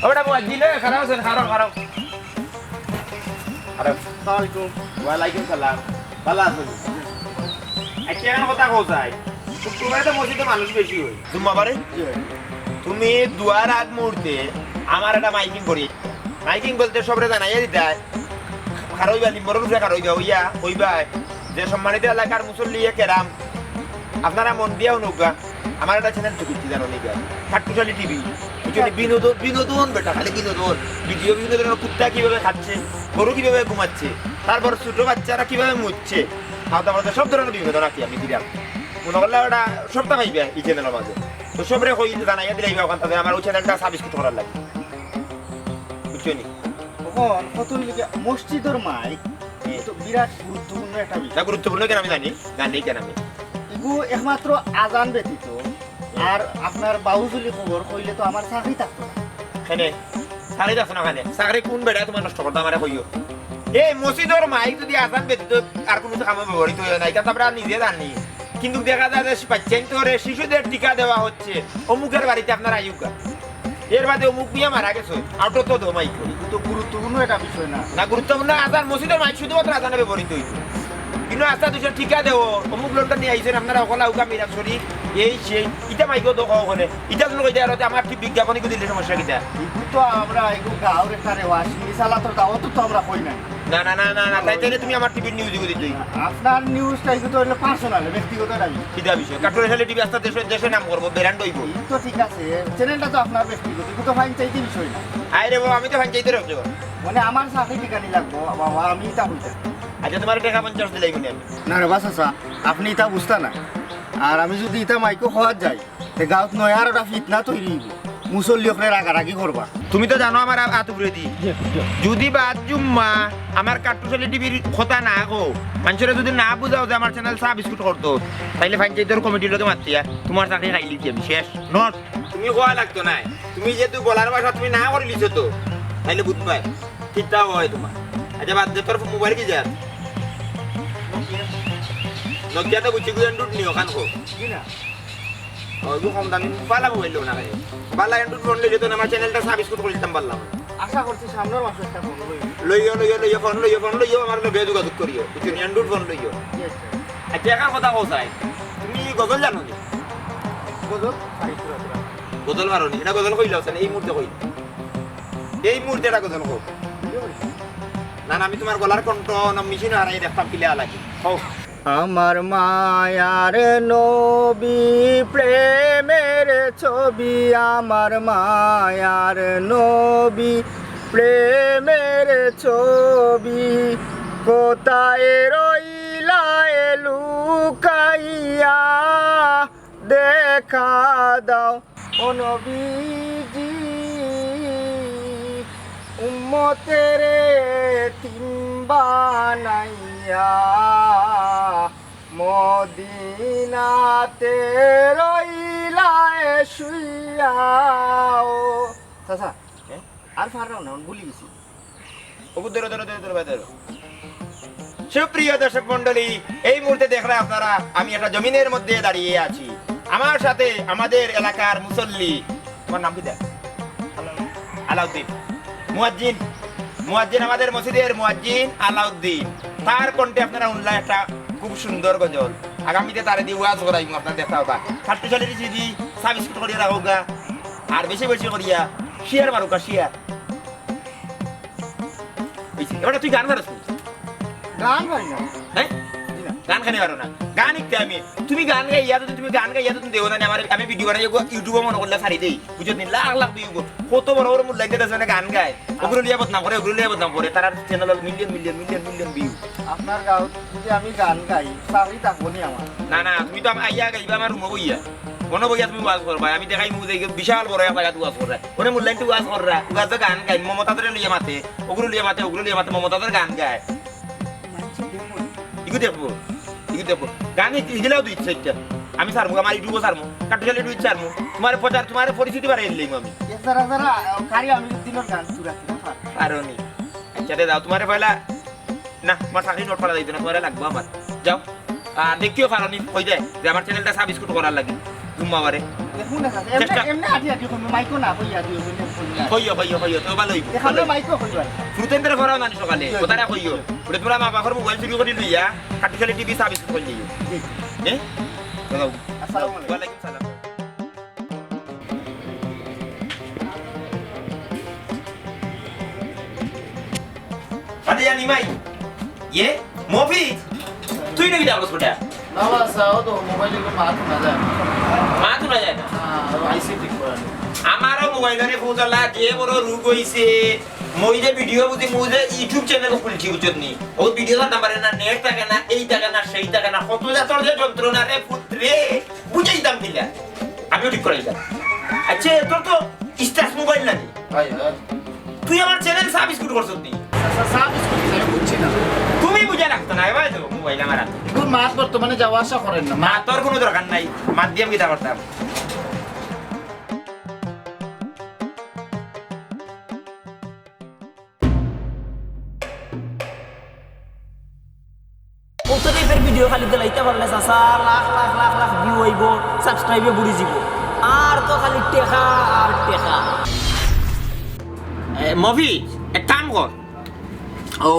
ওটা মুয়াজ্জিন, এ, খাড়া আছইন, খাড়া, খাড়া। আরে, আসসালামু আলাইকুম। ওয়ালাইকুম সালাম। ভালা আছইন? আচ্ছা, এখন কথা কও চাই। শুক্রবারে তো মসজিদে মানুষ বেশি হয়। জুম্মাবারে? জি ভাই। তুমি দোয়ার আগ মুহূর্তে আমার একটা মাইকিং করি। মাইকিং বলতে সবরে জানাইয়া দিতায়। খাড়া অইবা, লিম্বর উপরে খাড়া অইবা, অইয়া, অইবা, যে সম্মানিত এলাকার মুসল্লি কেরাম, আপনারা মন দিয়া হুনউক্কা। আমার একটা চ্যানেল তো কিচ্ছু জানো নি, কাট্টুশালী টিভি। বুঝছো নি? বিনোদন, বিনোদন বেটা, খালি বিনোদন। ভিডিও বিভিন্ন ধরনের, কুত্তা কিভাবে খাচ্ছে, গরু কিভাবে ঘুমাচ্ছে, তারপর ছোট বাচ্চারা কিভাবে মুতছে, খাওয়া দাওয়া, সব ধরনের বিনোদন আর কি আমি দিলাম। মনে করলে ওটা সবটা পাইবে এই চ্যানেলের মাঝে। তো সবরে কই জানাইয়া দিলাইবা ওখান থেকে আমার ওই চ্যানেলটা সাবস্ক্রাইব করার লাগি। বুঝছো নি? অখন কত অইলো গিয়া মসজিদর মাইক, হুম। তো বিরাট গুরুত্বপূর্ণ একটা বিষয়। না, গুরুত্বপূর্ণ কেন আমি জানি, জানি কেন আমি। ইগু একমাত্র আজান ব্যতীত আর আপনার বাউজুলি খবর কইলে তো আমার চাকরি থাকতো না। কেনে? চাকরি থাকতো না কেনে? চাকরি কোন বেটায় তোমার নষ্ট করতো আমারে কইও। এই মসজিদর মাইক যদি আজান ব্যতীত আর কোনো কামে ব্যবহৃত হয় না, এটা তো আমরা নিজে জানি। কিন্তু দেখা যায় যে বাচ্চাইন্তরে শিশুদের টিকা দেওয়া হচ্ছে, অমুকের বাড়িতে আপনারা আইউক্কা। এর বাদে অমুক মিয়া মারা গেছে, আউটর তো দমাই করি। কিন্তু গুরুত্বপূর্ণ একটা বিষয় না। না, গুরুত্বপূর্ণ আজান, মসজিদর মাইক শুধুমাত্র আজানে ব্যবহৃত হইতো। কিন্তু আস্তা দুইশো টিকা দেও, অমুক লোকটা নিয়ে আইছেন, আপনারা অকল আউক্কা মিরাজ শরীফ, এই সেই, ইটা মাইকও তো কও করে। ইটা শুনো কইতে আর আমার ঠিক বিজ্ঞাপনই দিলে সমস্যা কিতা? কিন্তু আমরা এগু গাঁওর একটা রেওয়াজ, মিসালাতর দাওয়াত তো আমরা কই নাই। না, না, না, না, না, তাই তাইলে তুমি আমার টিভির নিউজ দিকে দিতই। আপনার নিউজটা এগু তো হইলো পার্সোনাল, ব্যক্তিগত দাবি। কিতা বিষয়? কাট্টুশালী টিভি আস্তা দেশে, দেশে নাম করবো, ব্র্যান্ড হইবো। এই তো ঠিক আছে, চ্যানেলটা তো আপনার ব্যক্তিগত, এগু তো ফাইন চাইতে বিষয় না। আরে বাবা, আমি তো ফাইন চাইতে রাখবো। মানে আমার চাকরি ঠিকানি লাগবো, বাবা, আমি ইতা কইতাম। আচ্ছা, তোমার টাকা পঞ্চাশ দিলাই মনে আমি। না রে বা চাচা, আপনি ইতা বুঝতা না। আর আমি যদি ইতা মাইকো কওয়াত যাই, তে গাঁওত নয়া আর একটা ফিতনা তৈরি হইব। মুসল্লি অকলে রাগারাগি করবা। তুমি তো জানো আমার আ-, আত উপরে দি। যদি বাদ জুম্মা আমার কাট্টুশালী টিভির কথা না কও, মানুষরে যদি না বুঝাও যে আমার চ্যানেল সাবস্ক্রাইব করতো, তাইলে ফাইন চাইতে কমিটির লগে মাতিয়া তোমার চাকরি খাইলি কি আমি শেষ। নট। তুমি কওয়া লাগতো না। তুমি যেহেতু বলার ভাষা তুমি না করে লিছো তো, তাইলে বুঝবায়। কিতা হয় তোমার? আচ্ছা, বাদ দে, তোর মোবাইল কি যার? নোকিয়া তো বুঝছি, গুগল অ্যান্ড্রয়েড নিও, কান কো। জি না। ও, এগু কম দামি, বালা মোবাইল লও না, ভাই। বালা অ্যান্ড্রয়েড ফোন লইলে তো আমার চ্যানেলটা সাবস্ক্রাইব করে দিতাম পারলাম। আশা করছি সামনের মাসে একটা ফোন লইব। লইও, লইও, লইও, ফোন লইও, ফোন লইও, আমার লগে যোগাযোগ করিও। বুঝছো নি? অ্যান্ড্রয়েড ফোন লইও। জি, আচ্ছা। আচ্ছা, এখন কথা কও চাই। তুমি গজল জানো নি? গজল? সাহিত্য রচনা। গজল পারো নি? এটা গজল কইলাও চাই, এই মুহূর্তে কই। এই মুহূর্তে এটা গজল কও। না, না, আমি তোমার গলার কণ্ঠ না মেশিন হারাই দেখতাম কিলা লাগে। কও। আমার মায়ার নবী প্রেমের ছবি, আমার মায়ার নবী প্রেমের ছবি, কোথায় রইলায় লুকাইয়া দেখা দাও। ও নবীজি, উম্মতেরে তিন বানাইয়া মদিনাতে রইলায় শুইয়া। ও চাচা, হ্যাঁ? আর পাররাম না, ভুলি গেছি। ওগু ধরো, ধরো, ধরো, ধরো, ভাই, ধরো। সুপ্রিয় দর্শক মণ্ডলী, এই মুহূর্তে দেখরা আপনারা, আমি একটা জমিনের মধ্যে দাঁড়িয়ে আছি। আমার সাথে আমাদের এলাকার মুসল্লি, তোমার নাম কিতা? আলাউদ্দিন। মুয়াজ্জিন, মুয়াজ্জিন, আমাদের মসজিদের মুয়াজ্জিন আলাউদ্দিন। তার কণ্ঠে আপনারা হুনলা একটা খুব সুন্দর গজল। আগামীতে তারে দি ওয়াজ করাইমু, আপনারা দেখতা পারবা। খাট্টুশালী টিভি সাবস্ক্রাইব করিয়া রাখউক্কা, আর বেশি বেশি করিয়া শেয়ার মারউক্কা, শেয়ার। অইছে। এবার তুই গান পারস নি? গান পারি না। হ্যাঁ? জি না। গান কেনে পারো না? গান শিখতে আমি। তুমি গান গাইয়া যদি, তুমি গান গাইয়া যদি দেও না, আমার, আমি ভিডিও বানাই, ইউটিউবে মনে করলে ছাড়ি দেই। বুঝছো নি? লাখ লাখ ভিউ। কত বড় বড় মুল্লাইন্তে দেশে মানে গান গায়। ওগুলো লিয়া বদনাম করে, ওগুলো লিয়া বদনাম করে। তারার channel million, million, million, million view. আপনার গাঁও যদি আমি গান গাই, চাকরি থাকবো নি আমার? না, না, তুমি তো আম-, আইয়া গাইবা আমার রুমো বইয়া। মনো বইয়া তুমি ওয়াজ করবা। আমি দেখাইমু যে বিশাল বড় এক জাগাত ওয়াজ কররা। ওনে মুল্লাইন্তে ওয়াজ কররা। ওয়াজে গান গাইন। মমতাজরে লইয়া মাতে। ওগুলো লইয়া মাতে, ওগুলো লইয়া মাতে। মমতাজর গান গায়। ইগু দেখবো, ইগু দেখবো। গান ইগু-, ইগুলাও দুই চাইরটা। আমি ছাড়মু, আমার ইউটিউবও ছাড়মু, খাট্টুশালী ইউটিউব ছাড়মু। তোমার প্রচার, তোমার পরিচিতি বাড়াই দিলাম আমি। এ যারা যারা, আহ, খালি আমি দিনর গান পুরা পুরা পার। পারো নি? আচ্ছা রে, যাও, তোমারে পয়লা, না, তোমার চাকরি নোট করা যাইতো না, তোমারে লাগবো আমার। যাও। আর দেখিও পারো নি, কই দে, যে আমার চ্যানেলটা সাবস্ক্রাইব করার লাগি। জুম্মাবারে। দেখুন না, চাচা, এমনে, চেষ্টা এমনে আটি আটি করবো, মাইকও না, কইয়া দিও, কইয়া, কইয়া। কইও, কইও, কইও, তো ভালো হইবো, এখন ভালো হইবো। মাইকও কইবা। ফুতেন্দ্র ফরাও জানি সকালে, জি, জি। ওতারা কইও। ওটা তোমরা মা বাবার মোবাইল চুরি করি লইয়া, খাট্টুশালী টিভি সাবস্ক্রাইব করি লইও। জি। হ্যাঁ? দাও। আসসালামু আলাইকুম। ওয়ালাইকুম সালাম। আরে ইয়া নিমাই। ইয়ে, মফিজ, তুই নাকি ডাবল স্কুটার? না, বাবা, চাও তো, মোবাইলে একটু মাত শোনা যায় না। মাত শোনা যায় না? হ্যাঁ, আর আইসি ঠিক করে নি। আমারও মোবাইলরে ফুজালা যে বড় রোগ হইছে, মই যে ভিডিও বুঝি, মই যে YouTube চ্যানেল খুলছি, বুঝছত নি? ও ভিডিও নাম্বারে না নেট থাকে না, এই থাকে না, সেই থাকে না, কত জাতর যে যন্ত্রণা রে ফুত রে, বুঝাইতাম কিলা? আমিও ঠিক করাইলাম। আচ্ছা, তোর তো স্টাস মোবাইল নাকি? ভাই, ভাই। তুই আমার চ্যানেল সাবস্ক্রাইব করছত নি? আচ্ছা, সাবস্ক্রাইব আমি বুঝছি না। তুমি বুঝে রাখতো না, এবার তো মোবাইল আমার হাতে। তোর মাত বর্তমানে যাওয়া আসা করেন না। মা, তোর কোনো দরকার নাই। মাত দিয়ে আমি কিতা করতাম? কত টাইপের ভিডিও খালি দিলাইতে পারলে চাচা, লাখ লাখ লাখ লাখ ভিউ অইবো, সাবস্ক্রাইবে বুড়ি যিবো। আর তো খালি টেকা আর টেকা। এ, মফিজ, এক কাম কর। ও,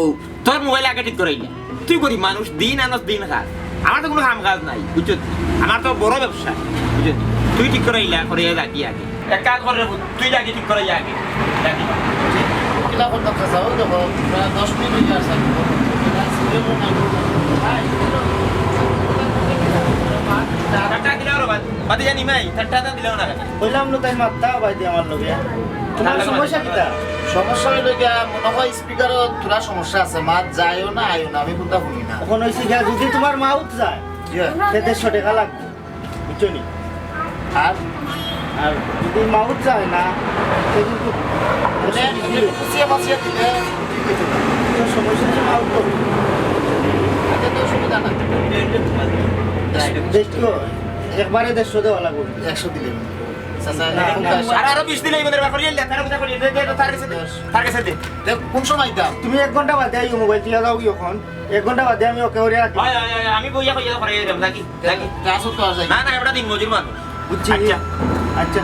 তোর মোবাইল আগে ঠিক করাইলে। তুই গরিব মানুষ, দিন আনস দিন খাস। আমার তো কোনো কাম কাজ নাই, বুঝছত? আমার তো বড় ব্যবসা, বুঝছত? তুই ঠিক করাইলা, করে রাখি আগে। এক কাজ কর রে পুত, তুই লাগি ঠিক করাই আগে। লাগি। কিলা করতাম চাচা, ওই দেখো, প্রায় দশ মিনিট হয়ে আসছে। ঠাট্টা দিলাও রে বাদ, বাদে জানি মাই, ঠাট্টা দিলাও না কেনে? কইলাম না তাই মাত্তা বাই দিয়ে আমার লগে। তোমার সমস্যা কিতা? সমস্যা হইলো গিয়া, মনে হয় স্পিকারও থুড়া সমস্যা আছে, মাত যায়ও না, আয়ও না, আমি কোনটা শুনি না। এখন হইছে গিয়া, যদি তোমার মাউথ যায়, জি। তে দেড়শো টাকা লাগবে। বুঝছো নি? আর? আর যদি মাউথ যায় না, সে কিন্তু মানে, এমনি খুশিয়ে বাঁচিয়ে দিলে ঠিক হইতো না। তো সমস্যা হচ্ছে মাউথ তো। এতে তো অসুবিধা নাই। দেখো, একবারে দেড়শো দেওয়া লাগবে। একশো দিলে। চাচা, না, এখন না, দশ। আর আরো বিশ দিলে এই মধ্যে ব্যাপার ইয়ে, তার কথা বলি, দে, দে, তার কাছে দে, দশ। তার কাছে দে। তে কোন সময় দাম? তুমি এক ঘন্টা বাদে আইও, মোবাইল তুলে যাও কি এখন? এক ঘন্টা বাদে আমি ওকে করে রাখি। হয়, হয়, হয়, আমি বইয়া কইয়া করে এরকম নাকি? নাকি? তে আসো তো আর যাই। না, না, আমরা দিন মজুর মানুষ। বুঝছি। আচ্ছা। আচ্ছা।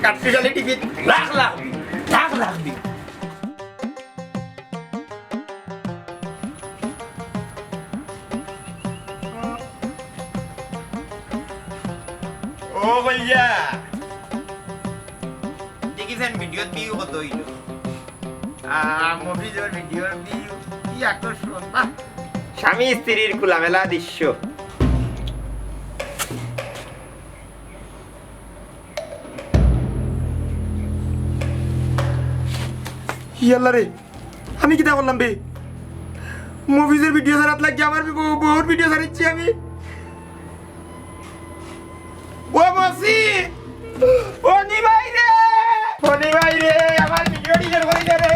কাট্টুশালী টিভি লাখ লাখ view, লাখ লাখ view। ও ভাইয়া, দেখিছেন ভিডিওর view কত হইল? আহ, মফিজর ভিডিওর view কি আকর্ষণ, বাহ! আমি স্ত্রীর খোলামেলা দৃশ্য। ইয়াল্লা রে, আমি কিতা করলাম বে? মফিজর ভিডিও ছাড়াত লাগি আমার বউ-, বউর ভিডিও ছাড়িচ্ছি আমি। ও মসি, ও নি ভাই রে, ও নি ভাই রে, আমার ভিডিও ডিলিট করি দে রে,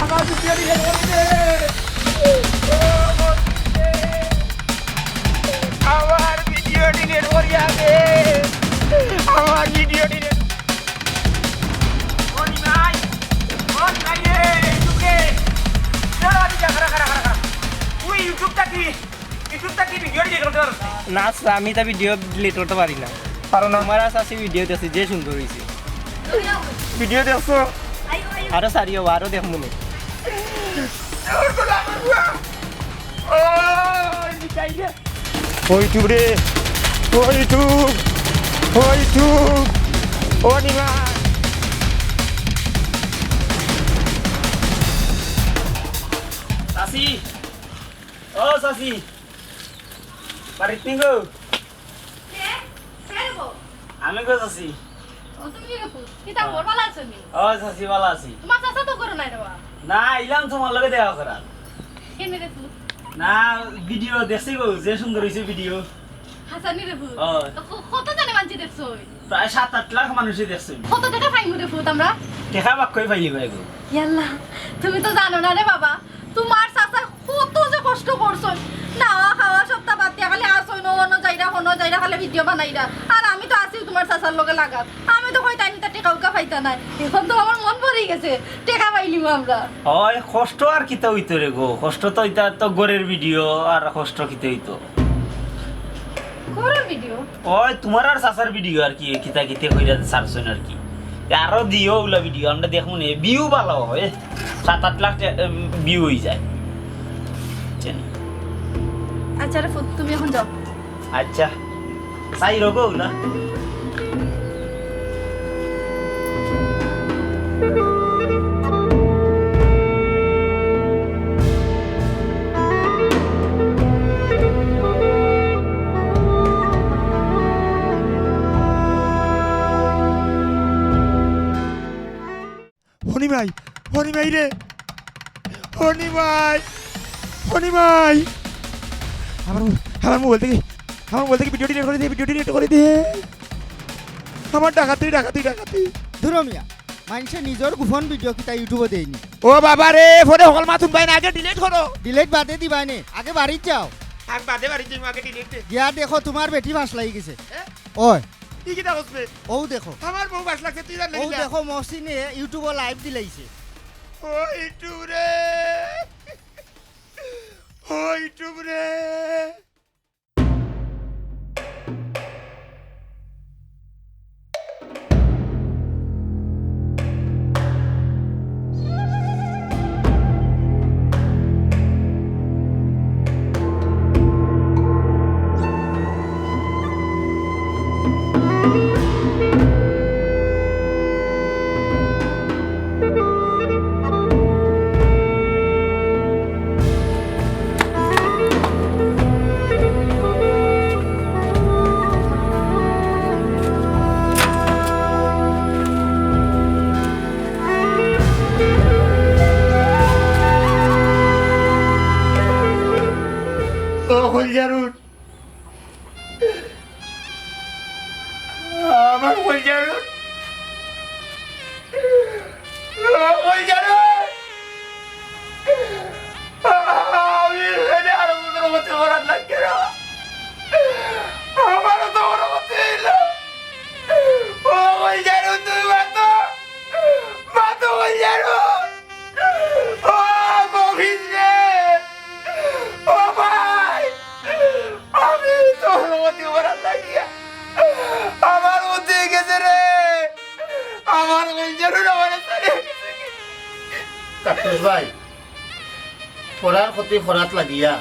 আমার ভিডিও ডিলিট করি দে। ও মসি রে, আমার ভিডিও ডিলিট করিয়া দে, আমার ভিডিও ডিলিট। ও নি ভাই, ও নি ভাই রে, এই যুগে। দাঁড়া, দাঁড়া, দাঁড়া, দাঁড়া, দাঁড়া। তুই YouTube টা কি? YouTube টা কি ভিডিও ডিলিট করতে পারস না? না, স্যার, আমি তা ভিডিও ডিলিট করতে পারি না। পারো না? তোমার আজ আসি ভিডিও দেখছি, যে সুন্দর হইছে। ভিডিও দেখছো? আরো সারিও, আরো দেখমু নে। ও YouTube রে, ও YouTube, ও YouTube, ও নিমা। চাচি, ও চাচি, বাড়িত নি গো? কে? কে রে গো? আমি গো চাচি। ও, তুমি রে পুত? কিতা খবর, ভালা আছো নি? ও চাচি, ভালা আছি। তোমার চাচা তো ঘরো নাই রে বা। না, আইলাম তোমার লগে দেখা করার। কেনে রে পুত? না, ভিডিও দেখছি গো, যে সুন্দর হইছে ভিডিও। হাছানি রে পুত? ও। তো ক-, কত জনে মানষে দেখছো? প্রায় সাত আট লাখ মানুষে দেখছে। কত টেকা পাইমু রে পুত আমরা? টেকা বাক্কই পাইলি ভাই গো। ইয়াল্লা, তুমি তো জানো না রে বাবা, তোমার চাচা কত যে কষ্ট করছইন, নাওয়া খাওয়া সবতা বাদ দিয়া খালি আসইন, অনো যাইরা, হনো যাইরা, খালি ভিডিও বানাইরা। আর আমি তো আছি তোমার চাচার লগে লাগাত, আমি তো কইতাম ইতা টেকা উকা পাইতা নায়। এখন তো আমার মন ভরি গেছে, টেকা পাইলিমু আমরা। ওই কষ্ট আর কিতা হইতো রে গো, কষ্ট তো ইতা তো ঘরের ভিডিও, আর কষ্ট কিতা হইতো? ঘরের ভিডিও? ওই তোমার আর চাচার ভিডিও আর কি, কিতা কিতে কইরা ছাড়ছইন আর কি। তে আরো দিও ওলা ভিডিও, আমরা দেখমু নে, ভিউ ভালা হয়, সাত আট লাখ টা-, উম, ভিউ হই যায়। বুঝছেন? আচ্ছা রে পুত, তুমি এখন যাও। আচ্ছা, চাই রোগো না। হনি ভাই, হনি ভাই রে, হনি ভাই, হনি ভাই। আমার মো-, আমার মোবাইল থাকি, আমার মোবাইল থাকি ভিডিও ডিলিট করি দে, ভিডিও ডিলিট করি দে। আমার ডাকাতি, ডাকাতি, ডাকাতি। দূর হ মিয়া, মানষে নিজর গোপন ভিডিও কিতা YouTube-ও দেয়নি। ও বাবা রে, ফোনে হকল মাত হুনবায় না, আগে ডিলিট করো। ডিলিট বাদে দিবায় নে, আগে বাড়িত যাও। আমি বাদে বাড়িত যাইমু, আগে ডিলিট দে। গিয়া দেখো, তোমার বেটি ফাঁস লাগি গেছে। এ? ওই। ই কিতা করছে? অউ দেখো। আমার বউ ফাঁস লাগছে, তুই জানলে অউ কিতা? দেখো, মহসিনে YouTube-ও live দিলাইছে। ও YouTube রে, ও YouTube রে। ও কলিজার পুত, আমার কলিজার পুত, ও কলিজার পুত। আমি এখানে আরো বড় ক্ষতি করার লাগছে না। আমারও তো বড় ক্ষতি হইল। ও কলিজার পুত, তুই মাতো, মাতো কলিজার পুত। ও মফিজ রে, ও ভাই, আমি তোর ক্ষতি করার লাগিয়া আমার ক্ষতি হয়ে গেছে রে। আমার কলিজার পুত আমার ছাড়ি গেছে। কাটুস ভাই, পরার ক্ষতি করাত লাগিয়া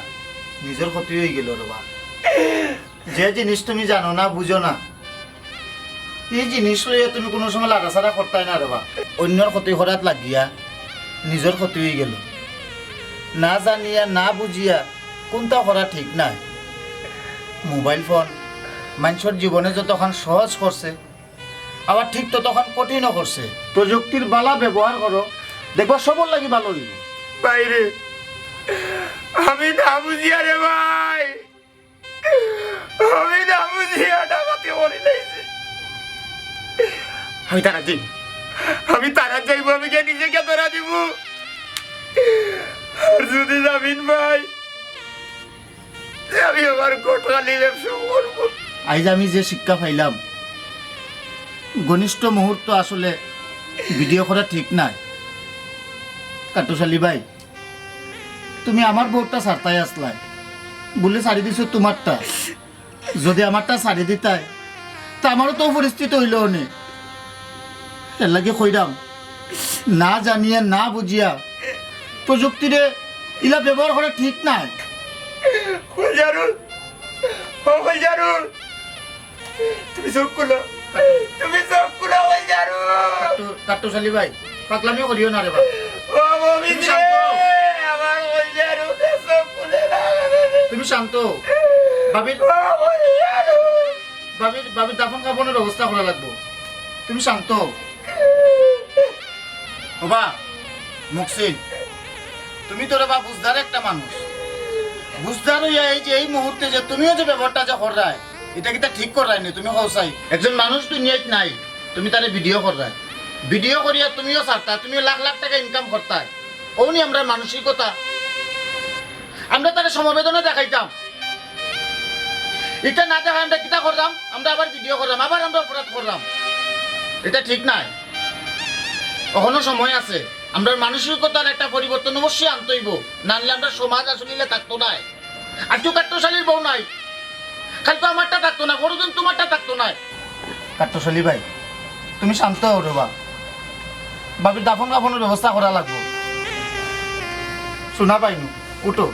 নিজর ক্ষতি হয়ে গেল রে বা। যে জিনিস তুমি জানো না, বুঝো না, ই জিনিস লইয়া তুমি কুনু সময় লাড়াচাড়া করতায় না রে বা। অইন্যর ক্ষতি করাত লাগিয়া নিজর ক্ষতি হই গেল। না জানিয়া, না বুঝিয়া কুনতা করা ঠিক নায়। মোবাইল ফোন মানষর জীবনে যতখান সহজ করছে, আবার ঠিক ততখান কঠিনও করছে। প্রযুক্তির বালা ব্যবহার করো, দেখবা সবর লাগি ভালা অইবো। ভাইরে, আমি না বুঝিয়া রে ভাই, আমি না বুঝিয়া ডাকাতি করি লাইছি। আমি থানাত যাইমু, আমি থানাত যাইমু, আমি গিয়া নিজে গিয়া ধরা দিমু। আর যদি জামিন পাই, আমি আমার ঘটকালি ব্যবসা করমু। আইজ আমি যে শিক্ষা পাইলাম, ঘনিষ্ঠ মুহূর্ত আসলে ভিডিও করা ঠিক নায়। কাট্টুশ আলী ভাই, তুমি আমার বউরটা ছাড়তায় আছলায়, বুলে ছাড়ি দিছো তুমারটা। যদি আমারটা ছাড়ি দিতায়, তে আমারও তো পরিস্থিতি অইলো অনে। এরলাগি কইরাম, না জানিয়া না বুঝিয়া প্রযুক্তিরে ইলা ব্যবহার করা ঠিক নায়। কইজারুল, ও কইজারুল, তুমি চউখ খুলো, তুমি চউখ খুলো, কইজারুল। কাট্টু-, কাট্টুশ আলী ভাই, পাগলামি করিও না রে বা। ও মমিন তুমি রে, শান্ত। আমার কইজারুল, চউখ খুলে না। তুমি শান্ত। ভাবির, ও কইজারুল। ভাবির, ভাবির দাফন কাফনর ব্যবস্থা করা লাগবো। তুমি শান্ত। ও বা, মুহসিন, তুমি তো রে বা বুঝদার একটা মানুষ। বুঝদার অইয়া এই যে এই মুহূর্তে যে তুমিও যে ব্যবহারটা যে কররায়, ইটা কিতা ঠিক কররায় নি? তুমি কও চাই, একজন মানুষ দুনিয়াত নাই, তুমি তারে ভিডিও কররায়, ভিডিও করিয়া তুমিও ছাড়তায়, তুমিও লাখ লাখ টেকা ইনকাম করতায়। অউ নি আমরার মানসিকতা, আমরা তারে সমবেদনা দেখাইতাম। ইটা না দেখাইয়া আমরা কিতা কররাম? আমরা আবার ভিডিও কররাম, আবার আমরা অপরাধ কররাম। ইটা ঠিক নায়। অখনো সময় আছে। আমরার মানসিকতার একটা পরিবর্তন অবশ্যই আনতে অইবো, না আনলে আমরার সমাজ আসলে ইলা থাকতো নায়। আইজকু কাট্টুশ আলীর বউ নাই, কাইলকু আমারটা থাকতো নায়, পরদিন তুমারটা থাকতো নায়। কাট্টুশ আলী ভাই, তুমি শান্ত অও রে বা। ভাবির দাফন কাফনর ব্যবস্থা করা লাগবো। সোনা পাইনু, উঠো।